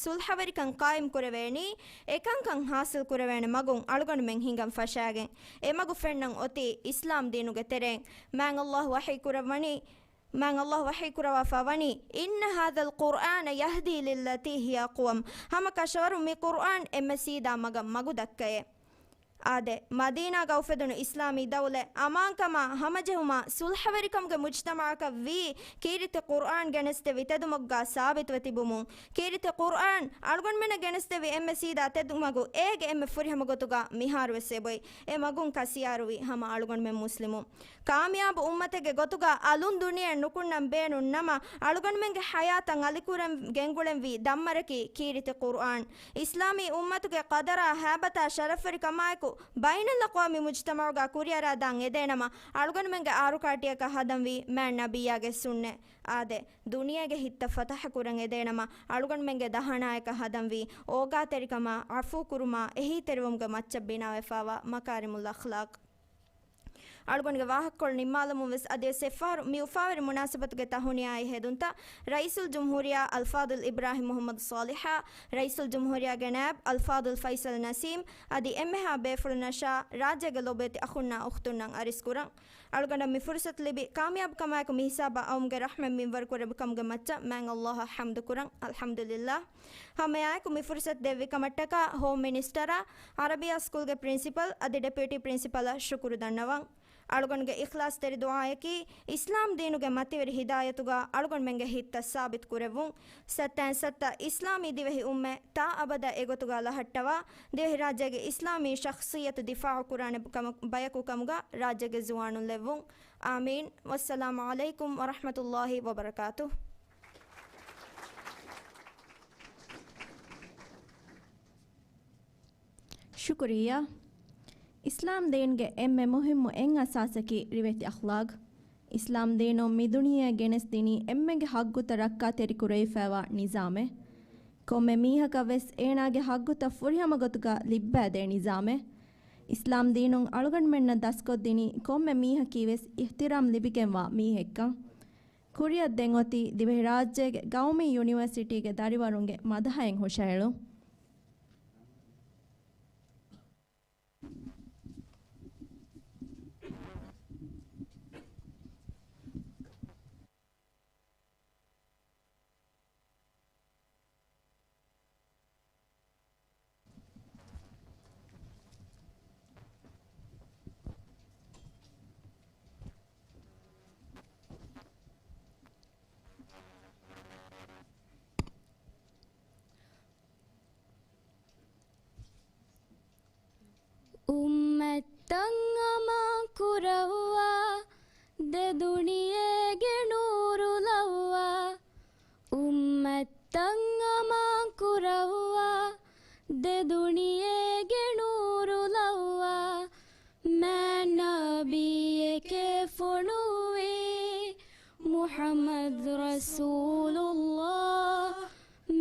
ސުލްޙަވެރިކަން ޤާއިމް ކުރެވޭނީ، އެކަންކަން ޙާޞިލް ކުރެވޭނެ މަގުން އަޅުގަނޑުމެން ހިނގަން ފަށާގެން، އެ މަގު ފެންނަން އޮތީ އިސްލާމް ދީނުގެ ތެރެއިން. މާތް ﷲ ވަޙީ ކުރައްވަނީ، މާތް ﷲ ވަޙީ ކުރައްވާފަ ވަނީ، إن هذا القرآن يهدي للتي هي أقوم. ހަމަ ކަށަވަރުން މި ޤުރްއާން އެންމެ ސީދާ މަގަށް މަގު ދައްކައޭ. އާދެ، މަދީނާގަ އުފެދުނު އިސްލާމީ ދައުލަތް، އަމާންކަމާ، ހަމަޖެހުމާ، ސުލްޙަވެރިކަމުގެ މުޖްތަމަޢަކަށް ވީ ކީރިތި ޤުރްއާން ގެނެސްދެއްވި ތެދުމަގުގާ ސާބިތުވެ ތިބުމުން، ކީރިތި ޤުރްއާން އަޅުގަނޑުމެންނަށް ގެނެސްދެއްވި އެންމެ ސީދާ ތެދުމަގު އޭގެ އެންމެ ފުރިހަމަ ގޮތުގާ މިހާރުވެސް އެބޮތް. އެ މަގުން ކަސިޔާރުވި ހަމަ އަޅުގަނޑުމެން މުސްލިމުން. ކާމިޔާބު އުއްމަތެއްގެ ގޮތުގާ އަލުން ދުނިޔެއަށް ނުކުންނަން ބޭނުން ނަމަ، އަޅުގަނޑުމެންގެ ޙަޔާތަށް އަލިކުރަން ގެންގުޅެންވީ ދަންމަރަކީ ކީރިތި ޤުރްއާން. އިސްލާމީ އުއްމަތުގެ ޤަދަރާ، ހައިބަތާ، ޝަރަފްވެރިކަމާއެކު، ބައިނަލްއަޤްވާމީ މުޖްތަމަޢުގާ ކުރިއަރާދާން އެދޭނަމަ، އަޅުގަނޑުމެންގެ އާރުކާޓިއަކަށް ހަދަންވީ މާތް ނަބިއްޔާގެ ސުންނަތް. އާދެ، ދުނިޔޭގެ ހިތްތައް ފަތަޙަ ކުރަން އެދޭނަމަ، އަޅުގަނޑުމެންގެ ދަހަނާޔަކަށް ހަދަންވީ އޯގާތެރިކަމާ، ޢަފޫކުރުމާ، އެހީތެރިވުމުގެ މައްޗަށް ބިނާވެފާވާ މަކާރިމުލް އަޚްލާޤް. އަޅުގަނޑުގެ ވާހަކަކޮޅު ނިންމާލަމުން ވެސް އަދިވެސް އެއްފަހަރު މި އުފާވެރި މުނާސަބަތުގެ ތަހުނިޔާއީ ހެދުންތައް ރައީސުލްޖުމްހޫރިއްޔާ އަލްފާޟިލް އިބްރާހިމް މުޙައްމަދު ޞާލިޙާ، ރައީސުލްޖުމްހޫރިއްޔާގެ ނައިބް އަލްފާޟިލް ފައިސަލް ނަސީމް އަދި އެންމެހާ ބޭފުޅުންނަށާ ރާއްޖޭގެ ލޮބުވެތި އަޚުންނާ އުޚްތުންނަށް އަރިސްކުރަން. އަޅުގަނޑަށް މި ފުރުޞަތު ލިބި، ކާމިޔާބުކަމާއެކު މި ހިސާބަށް އައުމުގެ ރަޙްމަތް މިންވަރު ކުރެއްވި ކަމުގެ މައްޗަށް މާތް ﷲ އަށް ޙަމްދު ކުރަން. އަލްޙަމްދުލިއްލާހް. ހަމައެއާއެކު މި ފުރުޞަތު ދެއްވި ކަމަށްޓަކާ ހޯމް މިނިސްޓަރާ، ޢަރަބިއްޔާ ސްކޫލްގެ ޕްރިންސިޕަލް އަދި ޑެޕިއުޓީ ޕްރިންސިޕަލަށް ޝުކުރު ދަންނަވަން. އަޅުގަނޑުގެ އިޚްލާޞްތެރި ދުޢާއަކީ، އިސްލާމް ދީނުގެ މަތިވެރި ހިދާޔަތުގާ އަޅުގަނޑުމެންގެ ހިތްތައް ސާބިތު ކުރެއްވުން. ސައްތައިން ސައްތަ އިސްލާމީ ދިވެހި އުއްމަތް ތާ އަބަދަށް އެގޮތުގާ ލަހައްޓަވާ، ދިވެހިރާއްޖޭގެ އިސްލާމީ ޝަޚްޞިއްޔަތު ދިފާޢު ކުރާނެ ކަމަ-، ބަޔަކު ކަމުގާ ރާއްޖޭގެ ޒުވާނުން ލެއްވުން. އާމީން. ވައްސަލާމު ޢަލައިކުމް ވަރަޙްމަތުﷲ ވަބަރަކާތުހު. ޝުކުރިއްޔާ. އިސްލާމް ދީންގެ އެންމެ މުހިއްމު އެއް އަސާސަކީ ރިވެތި އަޚްލާޤް. އިސްލާމް ދީނުން މި ދުނިޔެއަށް ގެނެސްދިނީ އެންމެގެ ޙައްޤުތައް ރައްކާތެރިކުރެވިފައިވާ ނިޒާމެއް. ކޮންމެ މީހަކަށް ވެސް އޭނާގެ ޙައްޤުތައް ފުރިހަމަ ގޮތުގަ ލިއްބައިދޭ ނިޒާމެއް. އިސްލާމް ދީނުން އަޅުގަނޑުމެންނަށް ދަސްކޮށްދިނީ ކޮންމެ މީހަކީ ވެސް އިޙްތިރާމް ލިބިގެންވާ މީހެއްކަން. ކުރިއަށް ދެން އޮތީ ދިވެހިރާއްޖޭގެ ޤައުމީ ޔުނިވަރސިޓީގެ ދަރިވަރުންގެ މަދަޙައެއް ހުށަހެޅުން. އުއްމަތްތައް އަމާން ކުރައްވާ، ދެ ދުނިޔޭގެ ނޫރު ލައްވާ. އުއްމަތްތައް އަމާން ކުރައްވާ، ދެ ދުނިޔޭގެ ނޫރު ލައްވާ. މާތް ނަބިއްޔެކޭ ފޮނުއްވީ، މުޙައްމަދު ރަސޫލުﷲ.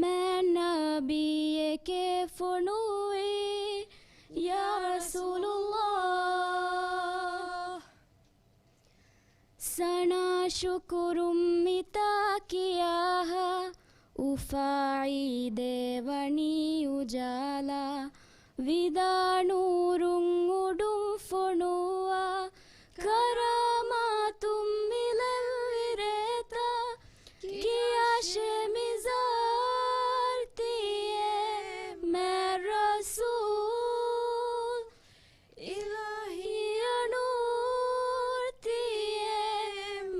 މާތް ނަބިއްޔެކޭ ފޮނުއްވީ، ޔާ ރަސޫލުﷲ. ސަނާ ޝުކުރުން މިތާ ކިޔާހާ، އުފާ ޢީދޭ ވަނީ އުޖާލާ. ވިދާ ނޫރުން އުޑުން ފޮނުއްވާ، ކަރާމާތުން މިލެއްވި ރޭތާ، ކިޔާށޭ މިޒާރު ތިޔޭ މާތް ރަސޫލް. އިލާހީއަށް ނޫރު ތިޔޭ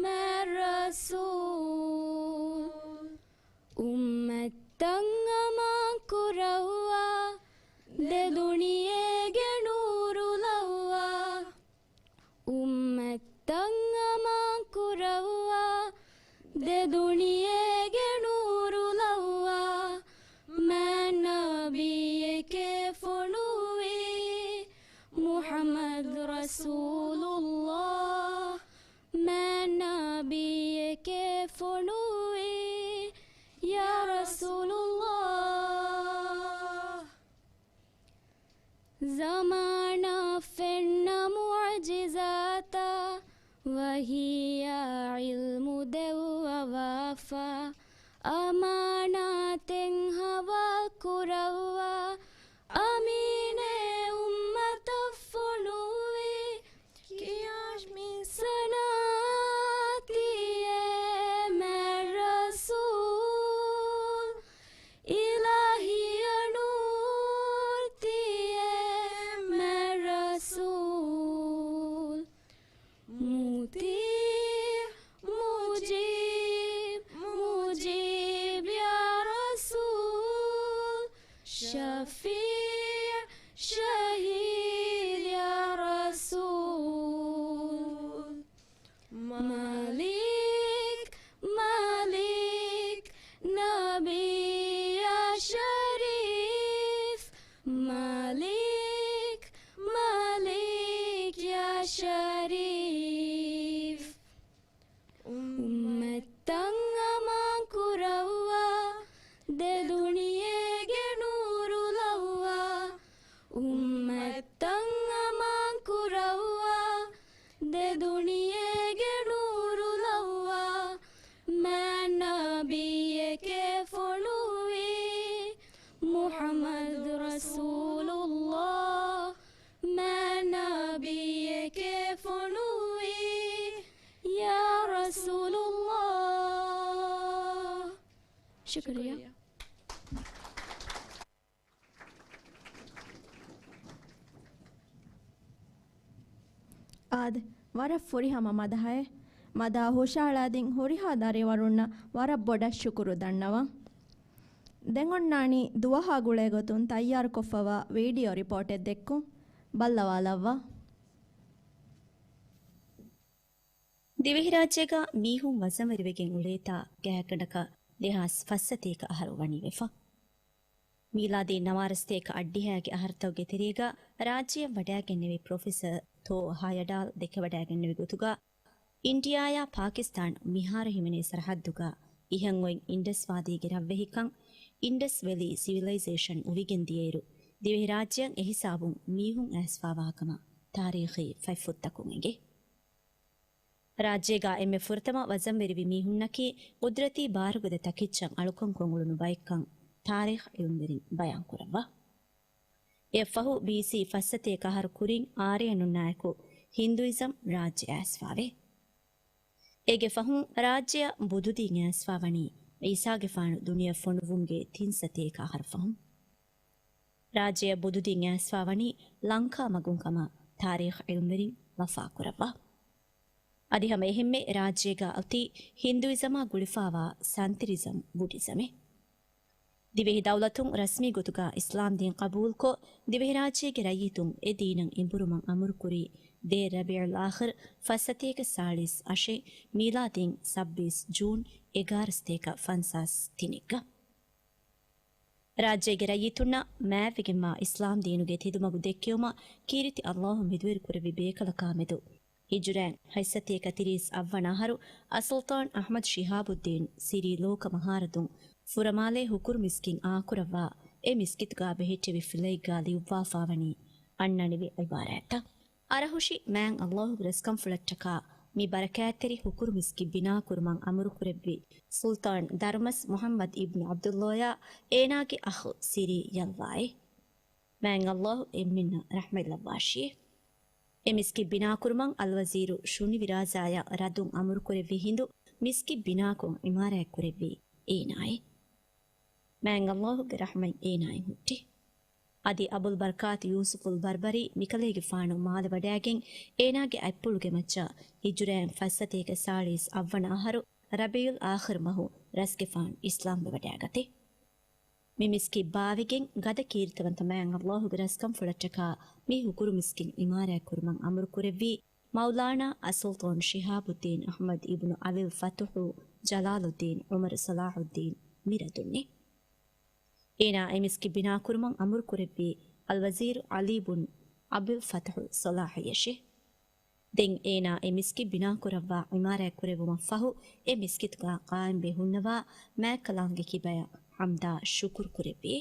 މާތް ރަސޫލް. އުއްމަތްތައް އަމާން ކުރައްވާ، ދެ ދުނިޔޭގެ ނޫރު ލައްވާ. އުއްމަތްތައް އަމާން ކުރައްވާ، ދެ ދުނިޔޭގެ ނޫރު ލައްވާ. މާތް ނަބިއްޔެކޭ ފޮނުއްވީ، މުޙައްމަދު ރަސޫލު. ވަޙީއާ ޢިލްމު ދެއްވަވާފަ، އަމާނާތެއް ޙަވާލު ކުރައްވާ، އަމީނޭ އުއްމަތަށް ފޮނުއްވި، ކިޔާ މި ސަނާތީއޭ މާތް ރަސޫލް، އިލާހީ ނޫރުތީއޭ މާތް ރަސޫލް. މުޠީޢު، މުޖީބު، މުޖީބު، ޔާ ރަސޫލް. ޝަފީޢު، ޝަހީދު، ޔާ ރަސޫލް. މާލިކް، މާލިކް، ނަބީ ޔާ ޝަރީފް. މާލިކް، މާލިކް، ޔާ ޝަރީފް. އުއްމަތްތައް އަމާން ކުރައްވާ، ދެ ދުނިޔޭގެ ނޫރު ލައްވާ. އުއްމަތްތައް އަމާން ކުރައްވާ، ދެ ދުނިޔޭގެ ނޫރު ލައްވާ. މާތް ނަބިއްޔެކޭ ފޮނުއްވީ، މުޙައްމަދު ރަސޫލުﷲ. މާތް ނަބިއްޔެކޭ ފޮނުއްވީ، ޔާ ރަސޫލުﷲ. ޝުކުރިއްޔާ. އާދެ، ވަރަށް ފުރިހަމަ މަދަޙައެއް. މަދާ ހުށަހަޅާދިން ހުރިހާ ދަރިވަރުންނަށް ވަރަށް ބޮޑަށް ޝުކުރު ދަންނަވަން. ދެން އޮންނާނީ ދުވަހާ ގުޅޭގޮތުން ތައްޔާރުކޮށްފަވާ ވީޑިއޯ ރިޕޯޓެއް ދެއްކުން. ބައްލަވާލައްވާ. ދިވެހިރާއްޖޭގަ މީހުން ވަޒަންވެރިވެގެން އުޅޭތާ ގާތްގަނޑަކަށް ދެހާސް ފައްސަތޭކަ އަހަރު ވަނީ ވެފަ. މީލާދީ ނަވާރަ ސަތޭކަ އަށްޑިހައިގެ އަހަރުތަކުގެ ތެރޭގަ ރާއްޖެއަށް ވަޑައިގެންނެވި ޕްރޮފެސަރ ތޯ ހަޔަޑާލް ދެކެވަޑައިގެންނެވި ގޮތުގަ، އިންޑިއާޔާ ޕާކިސްތާން މިހާރު ހިމެނޭ ސަރަހައްދުގަ އިހަށް އޮތް އިންޑަސް ވާދީގެ ރަށްވެހިކަން، އިންޑަސް ވެލީ ސިވިލައިޒޭޝަން އުވިގެން ދިޔައިރު، ދިވެހިރާއްޖެއަށް އެހިސާބުން މީހުން އައިސްފާވާކަމަށް ތާރީޚީ ފަތްފުށްތަކުން އެނގޭ. ރާއްޖޭގަ އެންމެ ފުރަތަމަ ވަޒަންވެރިވި މީހުންނަކީ ޤުދްރަތީ ބާރުގަދަ ތަކެއްޗަށް އަޅުކަންކޮށް އުޅުނު ބައެއްކަން ތާރީޚް ޢިލްމުވެރިން ބަޔާންކުރައްވާ. އެއަށްފަހު ބީސީ ފައްސަތޭކަ އަހަރު ކުރިން އާރިޔަނުންނާއެކު ހިންދުއިޒަމް ރާއްޖެ އައިސްފާވޭ. އޭގެ ފަހުން ރާއްޖެއަށް ބުދުދީން އައިސްފާވަނީ ޢީސާގެފާނު ދުނިޔެ ފޮނުއްވުމުގެ ތިން ސަތޭކަ އަހަރު ފަހުން. ރާއްޖެއަށް ބުދުދީން އައިސްފާވަނީ ލަންކާ މަގުން ކަމަށް ތާރީޚް ޢިލްމުވެރިން ވަފާކުރައްވާ. އަދި ހަމަ އެހެންމެ ރާއްޖޭގަ އޮތީ ހިންދުއިޒަމާ ގުޅިފާވާ ސަންތިރިޒަމް ބުޑިޒަމެއް. ދިވެހި ދައުލަތުން ރަސްމީ ގޮތުގަ އިސްލާމްދީން ޤަބޫލުކޮށް، ދިވެހިރާއްޖޭގެ ރައްޔިތުން އެ ދީނަށް އިނބުރުމަށް އަމުރުކުރީ ދޭއް ރަބީޢުލް އާޚިރު ފައްސަތޭކަ ސާޅީސް އަށެއް، މީލާދީން ސައްބީސް ޖޫން އެގާރަ ސަތޭކަ ފަންސާސް ތިނެއްގަ. ރާއްޖޭގެ ރައްޔިތުންނަށް މާތްވެގެންވާ އިސްލާމް ދީނުގެ ތެދުމަގު ދެއްކެވުމަށް ކީރިތި އައްލާހު މެދުވެރިކުރެއްވި ބޭކަލަކާމެދު، ހިޖުރައިން ހަތްސަތޭކަ ތިރީސް އަށްވަނަ އަހަރު އައްސުލްޠާން އަޙްމަދު ޝިހާބުއްދީން ސިރީ ލޯކަ މަހާރަދުން ފުރަމާލޭ ހުކުރު މިސްކިތް އާކުރައްވާ، އެ މިސްކިތުގަ ބެހެއްޓެވި ފިލައެއްގަ ލިޔުއްވާފާވަނީ އަންނަނިވި ޢިބާރާތްތައް. އަރަހުށި މާތް އައްލާހުގެ ރަސްކަންފުޅަށްޓަކާ މި ބަރަކާތްތެރި ހުކުރު މިސްކިތް ބިނާކުރުމަށް އަމުރުކުރެއްވި ސުލްޠާން ދަރުމަސް މުޙައްމަދު އިބްނު ޢަބްދުﷲ އާ އޭނާގެ އަޚު ސިރީ ޔަލްލާއޭ. މާތް އައްލާހު އެންމެންނަށް ރަޙްމަތްލައްވާށިއޭ. އެ މިސްކިތް ބިނާކުރުމަށް އަލްވަޒީރު ޝުނިވި ރާޒާޔަށް ރަދުން އަމުރުކުރެއްވި ހިނދު މިސްކިތް ބިނާކޮށް ޢިމާރާތްކުރެއްވީ އޭނާއޭ. މާތް އައްލާހުގެ ރަޙްމަތް އޭނާއިން ހުއްޓި. އަދި އަބުލްބަރަކާތު ޔޫސުފުލް ބަރްބަރީ މިކަލޭގެފާނު މާލެ ވަޑައިގެން އޭނާގެ އަތްޕުޅުގެ މައްޗަށް ހިޖުރައިން ފައްސަތޭކަ ސާޅީސް އަށްވަނަ އަހަރު ރަބީޢުލް އާޚިރު މަހު ރަސްގެފާނު އިސްލާމްވެވަޑައިގަތޭ. މި މިސްކިތް ބާވިގެން ގަދަ ކީރިތިވަންތަ މާތް އައްލާހުގެ ރަސްކަންފުޅަށްޓަކާ މި ހުކުރު މިސްކިތް ޢިމާރާތްކުރުމަށް އަމުރުކުރެއްވީ މައުލާނާ އައްސުލްޠާން ޝިހާބުއްދީން އަޙްމަދު އިބްނު އަބިލް ފަތުޙު ޖަލާލުއްދީން ޢުމަރު ޞަލާޙުއްދީން މި ރަދުންނޭ. އޭނާ އެ މިސްކިތް ބިނާކުރުމަށް އަމުރުކުރެއްވީ އަލްވަޒީރު ޢަލީ ބުން އަބިލް ފަތުޙު ޞަލާޙުއަށޭ. ދެން އޭނާ އެ މިސްކިތް ބިނާކުރައްވާ ޢިމާރާތްކުރެއްވުމަށްފަހު، އެ މިސްކިތުގަ ޤާއިމްވެ ހުންނަވާ މާތްކަލާނގެ ކިބަޔަށް ޙަމްދާ ޝުކުރު ކުރެއްވި.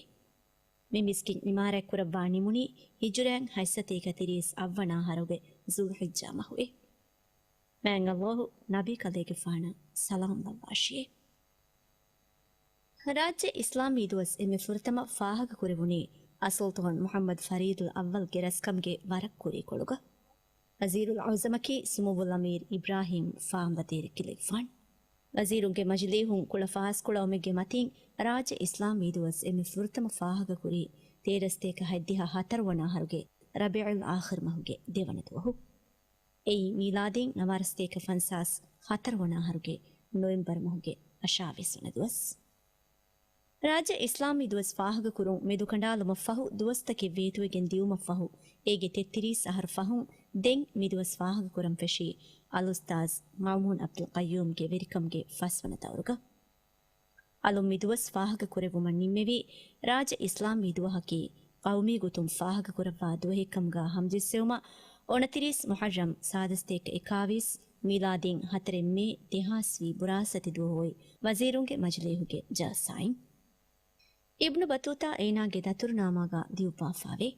މި މިސްކިތް ޢިމާރާތްކުރައްވާ ނިމުނީ ހިޖުރައިން ހަތްސަތޭކަ ތިރީސް އަށްވަނަ އަހަރުގެ ޒުލްޙިއްޖާ މަހުއޭ. މާތް ﷲ ނަބީ ކަލޭގެފާނަށް ސަލާމް ލައްވާށި. ރާއްޖެ އިސްލާމީ ދުވަސް އެންމެ ފުރަތަމަ ފާހަގަކުރެވުނީ އަސުލްޠާން މުޙައްމަދު ފަރީދުލް އައްވަލްގެ ރަސްކަމުގެ ވަރަށް ކުރީކޮޅުގަ. ވަޒީރުލް އަޢުޒަމަކީ ސުމުއްވުލް އަމީރު އިބްރާހީމް ފާނބަދޭރި ކަލޭގެފާނު. ވަޒީރުންގެ މަޖިލީހުން ކުޅަ ފަހަސްކޮޅައުމެއްގެ މަތިން ރާއްޖެ އިސްލާމީ ދުވަސް އެންމެ ފުރަތަމަ ފާހަގަކުރީ ތޭރަ ސަތޭކަ ހަތްދިހަ ހަތަރު ވަނަ އަހަރުގެ ރަބީޢުލް އާޚިރު މަހުގެ ދެވަނަ ދުވަހު. އެއީ މީލާދީން ނަވާރަ ސަތޭކަ ފަންސާސް ހަތަރު ވަނަ އަހަރުގެ ނޮވެމްބަރު މަހުގެ އަށާވީސް ވަނަ ދުވަސް. ރާއްޖެ އިސްލާމީ ދުވަސް ފާހަގަކުރުން މެދުކަނޑާލުމަށްފަހު ދުވަސްތަކެއް ވޭތުވެގެން ދިއުމަށްފަހު، އޭގެ ތެއްތިރީސް އަހަރު ފަހުން ދެން މިދުވަސް ފާހަގަކުރަން ފެށީ އަލްއުސްތާޛް މައުމޫން ޢަބްދުލް ޤައްޔޫމްގެ ވެރިކަމުގެ ފަސްވަނަ ދައުރުގަ. އަލުން މިދުވަސް ފާހަގަކުރެއްވުމަށް ނިންމެވީ، ރާއްޖެ އިސްލާމީ ދުވަހަކީ ޤައުމީ ގޮތުން ފާހަގަކުރައްވާ ދުވަހެއްކަމުގަ ހަމަޖެއްސެވުމަށް އުނަތިރީސް މުޙައްރަމް ސާދަ ސަތޭކަ އެކާވީސް، މީލާދީން ހަތަރެއް މޭ ދެހާސް ވީ ބުރާސް އަތި ދުވަހު އޮތް ވަޒީރުންގެ މަޖިލީހުގެ ޖަލްސާއިން. އިބްނު ބަތޫތާ އޭނާގެ ދަތުރުނާމާގަ ދިއުއްވާފާވޭ.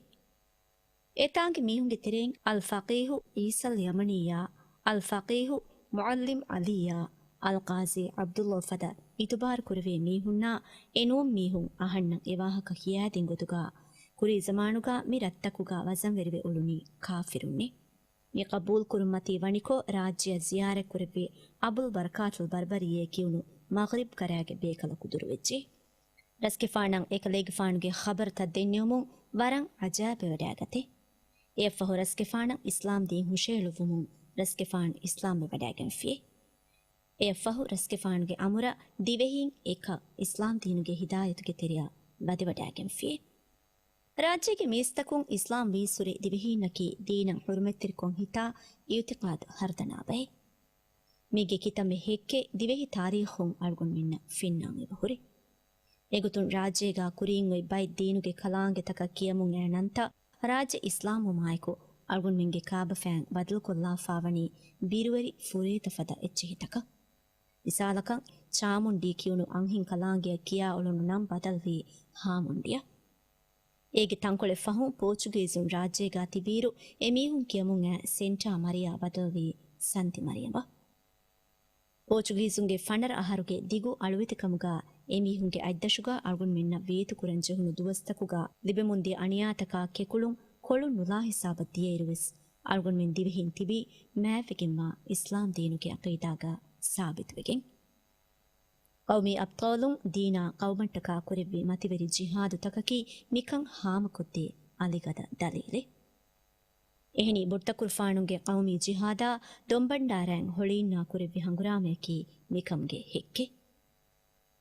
އެތާނގެ މީހުންގެ ތެރެއިން އަލްފަޤީހު ޢީސަލް ޔަމަނީއާ، އަލްފަޤީހު މުޢައްލިމް ޢަލީއާ، އަލްޤާޟީ ޢަބްދުﷲ ފަދަ އިތުބާރު ކުރެވޭ މީހުންނާ އެނޫން މީހުން އަހަންނަށް އެވާހަކަ ކިޔާދިން ގޮތުގަ، ކުރީ ޒަމާނުގަ މި ރަށްތަކުގަ ވަޒަންވެރިވެ އުޅުނީ ކާފިރުންނޭ. މި ޤަބޫލުކުރުންމަތީ ވަނިކޮށް، ރާއްޖެއަށް ޒިޔާރަތްކުރެއްވި އަބުލް ބަރަކާތުލް ބަރްބަރީއޭ ކިޔުނު މަޣްރިބް ކަރައިގެ ބޭކަލަކު ދުރުވެއްޖެ. ރަސްގެފާނަށް އެކަލޭގެފާނުގެ ޚަބަރުތައް ދެންނެވުމުން ވަރަށް އަޖައިބުވެވަޑައިގަތޭ. އެއަށްފަހު ރަސްގެފާނަށް އިސްލާމް ދީން ހުށައެޅުއްވުމުން ރަސްގެފާނު އިސްލާމްވެވަޑައިގެންފިޔޭ. އެއަށްފަހު ރަސްގެފާނުގެ އަމުރަށް ދިވެހީން އެކަށް އިސްލާމް ދީނުގެ ހިދާޔަތުގެ ތެރެއަށް ވަދެވަޑައިގެންފިޔޭ. ރާއްޖޭގެ މީސްތަކުން އިސްލާމް ވީއްސުރެ ދިވެހީންނަކީ ދީނަށް ޙުރުމަތްތެރިކޮށް ހިތާ އިޢުތިޤާދު ހަރުދަނާ ބައެއް. މީގެ ކިތަންމެ ހެއްކެއް ދިވެހި ތާރީޚުން އަޅުގަނޑުމެންނަށް ފެންނާން އެބަހުރި. އެގޮތުން ރާއްޖޭގަ ކުރިން އޮތް ބައެއް ދީނުގެ ކަލާނގެތަކަށް ކިޔަމުން އައި ނަންތައް ރާއްޖެ އިސްލާމްވުމާއެކު އަޅުގަނޑުމެންގެ ކާބަފައިން ބަދަލުކޮށްލާފާވަނީ ބިރުވެރި ފުރޭތަ ފަދަ އެއްޗިހިތަކަށް. މިސާލަކަށް، ޗާމުންޑީ ކިޔުނު އަންހެން ކަލާނގެއަށް ކިޔާ އުޅުނު ނަން ބަދަލުވީ ހާމުންޑިއަށް. އޭގެ ތަންކޮޅެއް ފަހުން ޕޯޗުގީޒުން ރާއްޖޭގަ ތިބިއިރު، އެމީހުން ކިޔަމުން އައި ސެންޓާ މަރިޔާ ބަދަލުވީ ސަންތި މަރިޔަމަށް. ޕޯޗުގީޒުންގެ ފަނަރަ އަހަރުގެ ދިގު އަޅުވެތިކަމުގަ އެމީހުންގެ އަތްދަށުގަ އަޅުގަނޑުމެންނަށް ވޭތުކުރަން ޖެހުނު ދުވަސްތަކުގަ ލިބެމުންދިޔަ އަނިޔާތަކާ ކެކުޅުން ކޮޅުން ނުލާ ހިސާބަށް ދިޔައިރުވެސް، އަޅުގަނޑުމެން ދިވެހިން ތިބީ މާތްވެގެންވާ އިސްލާމް ދީނުގެ ޢަޤީދާގަ ސާބިތުވެގެން. ޤައުމީ އަބްޠާލުން ދީނާ ޤައުމަށްޓަކާ ކުރެއްވި މަތިވެރި ޖިހާދުތަކަކީ މިކަން ހާމަކޮށްދޭ އަލިގަދަ ދަލީލެއް. އެހެނީ ބުޑްތަކުރުފާނުގެ ޤައުމީ ޖިހާދާ ދޮންބަންޑާރައިން ހޮޅިއިންނާ ކުރެއްވި ހަނގުރާމަޔަކީ މިކަމުގެ ހެއްކެއް.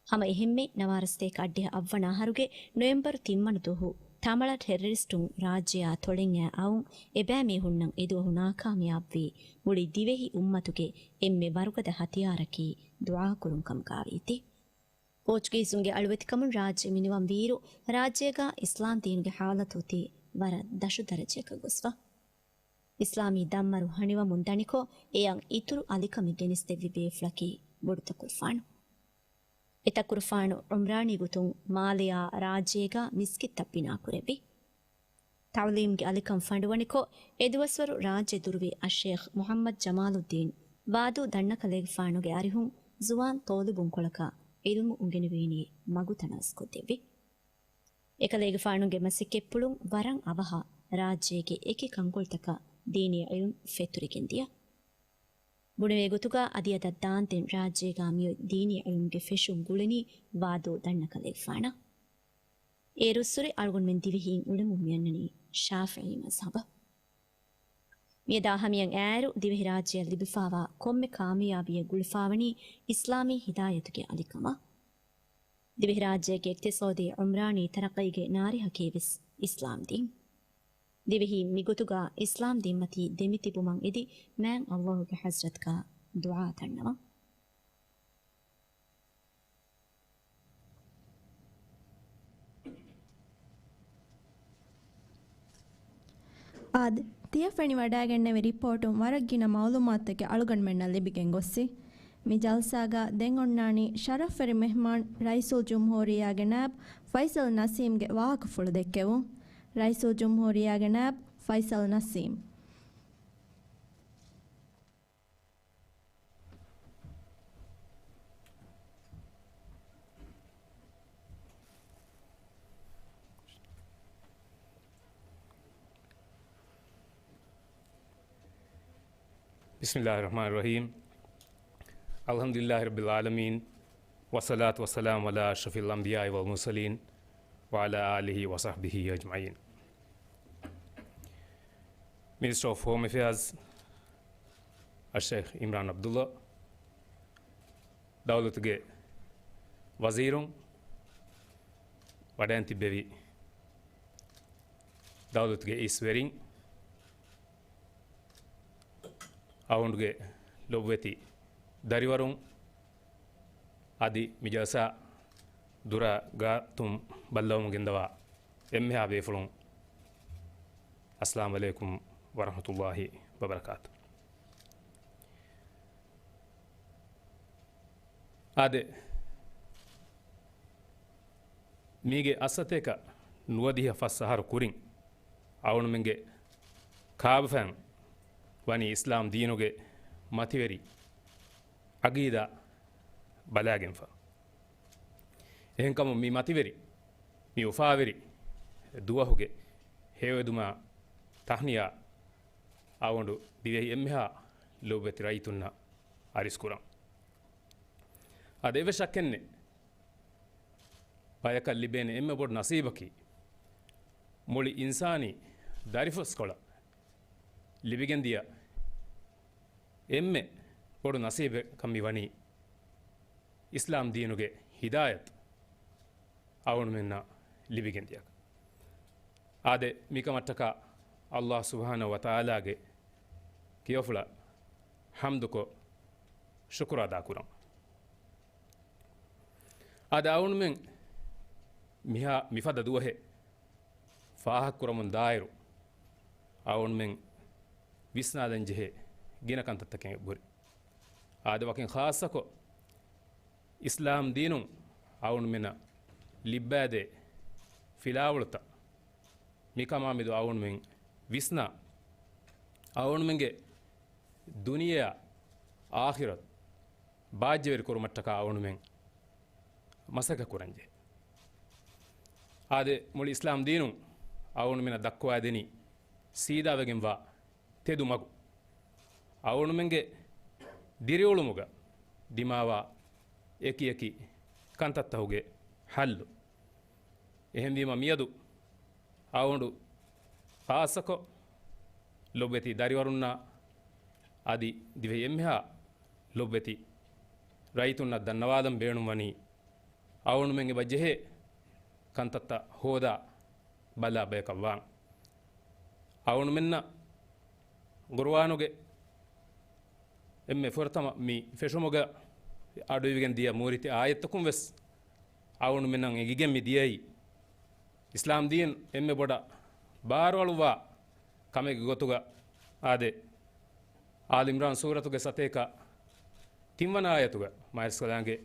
ހަމަ އެހެންމެ ނަވާރަ ސަތޭކަ އަށްޑިހަ އަށްވަނަ އަހަރުގެ ނޮވެމްބަރު ތިންވަނަ ދުވަހު ތަމަޅަ ޓެރަރިސްޓުން ރާއްޖެއާ ތޮޅެން އައި އައުން އެބައިމީހުންނަށް އެދުވަހު ނާކާމިޔާބުވީ މުޅި ދިވެހި އުއްމަތުގެ އެންމެ ވަރުގަދަ ހަތިޔާރަކީ ދުޢާކުރުން ކަމުގައިވީތީ. ޕޯޗުގީޒުންގެ އަޅުވެތިކަމުން ރާއްޖެ މިނިވަން ވީއިރު، ރާއްޖޭގަ އިސްލާމް ދީނުގެ ޙާލަތު އޮތީ ވަރަށް ދަށު ދަރަޖައަކަށް ގޮސްފަ. އިސްލާމީ ދަންމަރު ހަނިވަމުން ދަނިކޮށް، އެއަށް އިތުރު އަލިކަމެއް ގެނެސްދެއްވި ބޭފުޅަކީ ބޮޑުތަކުރުފާނު. އެ ތަކުރުފާނު ޢުމްރާނީ ގޮތުން މާލެއާ ރާއްޖޭގަ މިސްކިތްތައް ބިނާކުރެއްވި. ތަޢުލީމްގެ އަލިކަން ފަނޑުވަނިކޮށް، އެދުވަސްވަރު ރާއްޖެ ދުރުވި އައްޝޭޚް މުޙައްމަދު ޖަމާލުއްދީން ވާދޫ ދަންނަކަލޭގެފާނުގެ އަރިހުން ޒުވާން ޠޯލިބުންކޮޅަކަށް ޢިލްމު އުނގެނިވީނީ މަގުތަނަވަސްކޮށްދެއްވި. އެކަލޭގެފާނުގެ މަސައްކަތްޕުޅުން ވަރަށް އަވަހަށް ރާއްޖޭގެ އެކި ކަންކޮޅުތަކަށް ދީނީ ޢިލްމު ފެތުރިގެންދިޔަ. ބުނެވޭ ގޮތުގަ އަދިއަދަށް ދާންދެން ރާއްޖޭގަ މިއޮތް ދީނީ ޢިލްމުގެ ފެށުން ގުޅެނީ ވާދޫ ދަންނަކަލޭގެފާނަށް. އޭރުއްސުރެ އަޅުގަނޑުމެން ދިވެހީން އުޅެމުން މިއަންނަނީ ޝާފިޢީ މަޒްހަބަށް. މިއަދާ ހަމަޔަށް އައިރު ދިވެހިރާއްޖެއަށް ލިބިފާވާ ކޮންމެ ކާމިޔާބީއެއް ގުޅިފާވަނީ އިސްލާމީ ހިދާޔަތުގެ އަލިކަމަށް. ދިވެހިރާއްޖޭގެ އިޤްތިޞާދީ ޢުމްރާނީ ތަރައްޤީގެ ނާރެހަކީވެސް އިސްލާމް ދީން. ދިވެހީން މިގޮތުގަ އިސްލާމް ދީންމަތީ ދެމިތިބުމަށް އެދި މާތް ﷲގެ ޙަޟްރަތުގަ ދުޢާ ދަންނަވަން. އާދެ، ތިޔަ ފެނިވަޑައިގެންނެވި ރިޕޯޓުން ވަރަށް ގިނަ މަޢުލޫމާތުތަކެއް އަޅުގަނޑުމެންނަށް ލިބިގެން ގޮއްސި. މި ޖަލްސާގަ ދެން އޮންނާނީ ޝަރަފްވެރި މެހްމާން ރައީސުލްޖުމްހޫރިއްޔާގެ ނާއިބް ފައިސަލް ނަސީމްގެ ވާހަކަފުޅު ދެއްކެވުން. ރައީސުލްޖުމްހޫރިއްޔާގެ ނާއިބް ފައިސަލް ނަސީމް. بسم الله الرحمن الرحيم. الحمد لله رب العالمين. والصلاة والسلام على أشرف الأنبياء والمرسلين وعلى آله وصحبه أجمعين. Minister of Home Affairs الشيخ عمران عبدالله، ދައުލަތުގެ ވަޒީރުން، ވަޑައިން ތިއްބެވި ދައުލަތުގެ އިސްވެރިން، އަޅުގަނޑުގެ ލޮބުވެތި ދަރިވަރުން، އަދި މި ޖަލްސާ ދުރާ ގާތުން ބައްލަވަމުން ގެންދަވާ އެންމެހާ ބޭފުޅުން، އައްސަލާމު ޢަލައިކުމް ވަރަޙްމަތުﷲި ވަބަރަކާތު. އާދެ، މީގެ އައްސަތޭކަ ނުވަދިހަ ފަސް އަހަރު ކުރިން، އަޅުގަނޑުމެންގެ ކާބަފައިން ވަނީ އިސްލާމް ދީނުގެ މަތިވެރި އަގީދާ ބަލާގެންފަ. އެހެންކަމުން މި މަތިވެރި، މި އުފާވެރި ދުވަހުގެ ހެޔޮއެދުމާ ތަހްނިޔާ އަޅުގަނޑު ދިވެހި އެންމެހާ ލޮބުވެތި ރައްޔިތުންނަށް އަރިސްކުރަން. އަދި އެއްވެސް ޝައްކެއްނެތް، ބަޔަކަށް ލިބޭނެ އެންމެ ބޮޑު ނަސީބަކީ، މުޅި އިންސާނީ ދަރިފުޅުސްކޮޅަށް ލިބިގެންދިޔަ އެންމެ ބޮޑު ނަސީބެއް ކަން މި ވަނީ، އިސްލާމް ދީނުގެ ހިދާޔަތު އަޅުގަނޑުމެންނަށް ލިބިގެންދިޔަކަން. އާދެ، މިކަމަށްޓަކާ ﷲ ސުބްޙާނަހޫ ވަތަޢާލާގެ ކިޔަފުޅަށް ޙަމްދުކޮށް، ޝުކުރު އަދާކުރަން. އާދެ، އަޅުގަނޑުމެން މިހާ މިފަދަ ދުވަހެއް ފާހަގަކުރަމުން ދާއިރު، އަޅުގަނޑުމެން ވިސްނާލަން ޖެހޭ ގިނަ ކަންތައްތަކެއް އެބަހުރި. އާދެ، ވަކިން ޚާއްޞަކޮށް، އިސްލާމް ދީނުން އަޅުގަނޑުމެންނަށް ލިއްބައިދޭ ފިލާވަޅުތައް، މިކަމާމެދު އަޅުގަނޑުމެން ވިސްނާ، އަޅުގަނޑުމެންގެ ދުނިޔެއާ އާޚިރަތު ބާއްޖަވެރި ކުރުމަށްޓަކާ އަޅުގަނޑުމެން މަސައްކަތް ކުރަންޖެހޭ. އާދެ، މުޅި އިސްލާމް ދީނުން އަޅުގަނޑުމެންނަށް ދައްކަވައިދެނީ ސީދާވެގެންވާ ތެދު މަގު. އަޅުގަނޑުމެންގެ ދިރިއުޅުމުގަ ދިމާވާ އެކި އެކި ކަންތައްތަކުގެ ޙައްލު. އެހެންވީމަ، މިއަދު އަޅުގަނޑު ޚާއްޞަކޮށް ލޮބުވެތި ދަރިވަރުންނާ އަދި ދިވެހި އެންމެހާ ލޮބުވެތި ރައްޔިތުންނަށް ދަންނަވާލަން ބޭނުންވަނީ، އަޅުގަނޑުމެން އެބަ ޖެހޭ ކަންތައްތައް ހޯދާ ބަލާ ބަޔަކަށް ވާން. އަޅުގަނޑުމެންނަށް ޤުރުއާނުގެ އެންމެ ފުރަތަމަ މި ފެށުމުގަ އަޑުއިވިގެން ދިޔަ މޫރިތި އާޔަތްތަކުން ވެސް އަޅުގަނޑުމެންނަށް އެނގިގެން މި ދިޔައީ، އިސްލާމް ދީން އެންމެ ބޮޑަށް ބާރުއަޅުއްވާ ކަމެއްގެ ގޮތުގަ. އާދެ، އާލި އިމްރާން ސޫރަތުގެ ސަތޭކަ ތިންވަނަ އާޔަތުގަ މާތްރަސްކަލާނގެ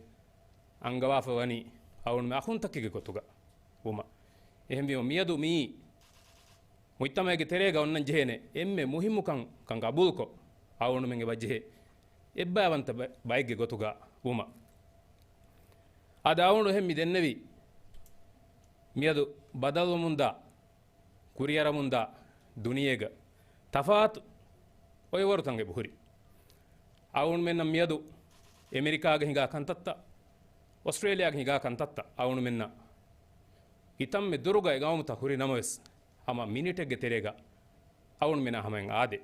އަންގަވާފަ ވަނީ އަޅުގަނޑުމެން އަޚުންތަކެއްގެ ގޮތުގަ ވުމަށް. އެހެންވީމަ، މިއަދު މިއީ މުޖްތަމަޢުގެ ތެރޭގަ އޮންނަން ޖެހޭނެ އެންމެ މުހިއްމު ކަން، ކަން ގަބޫލުކޮށް، އަޅުގަނޑުމެން އެބަ ޖެހޭ އެއްބައިވަންތަ ބަ-، ބައެއްގެ ގޮތުގަ ވުމަށް. އަދި އަޅުގަނޑު އެހެން މި ދެންނެވީ، މިއަދު ބަދަލުވަމުންދާ، ކުރިއަރަމުންދާ ދުނިޔޭގަ ތަފާތު އޮއެވަރުތައް އެބަހުރި. އަޅުގަނޑުމެންނަށް މިއަދު އެމެރިކާގަ ހިނގާ ކަންތައްތައް، އޮސްޓްރޭލިޔާގަ ހިނގާ ކަންތައްތައް އަޅުގަނޑުމެންނަށް ކިތަންމެ ދުރުގަ އެ ގައުމުތައް ހުރި ނަމަވެސް، ހަމަ މިނިޓެއްގެ ތެރޭގަ އަޅުގަނޑުމެނާ ހަމަޔަށް އާދޭ.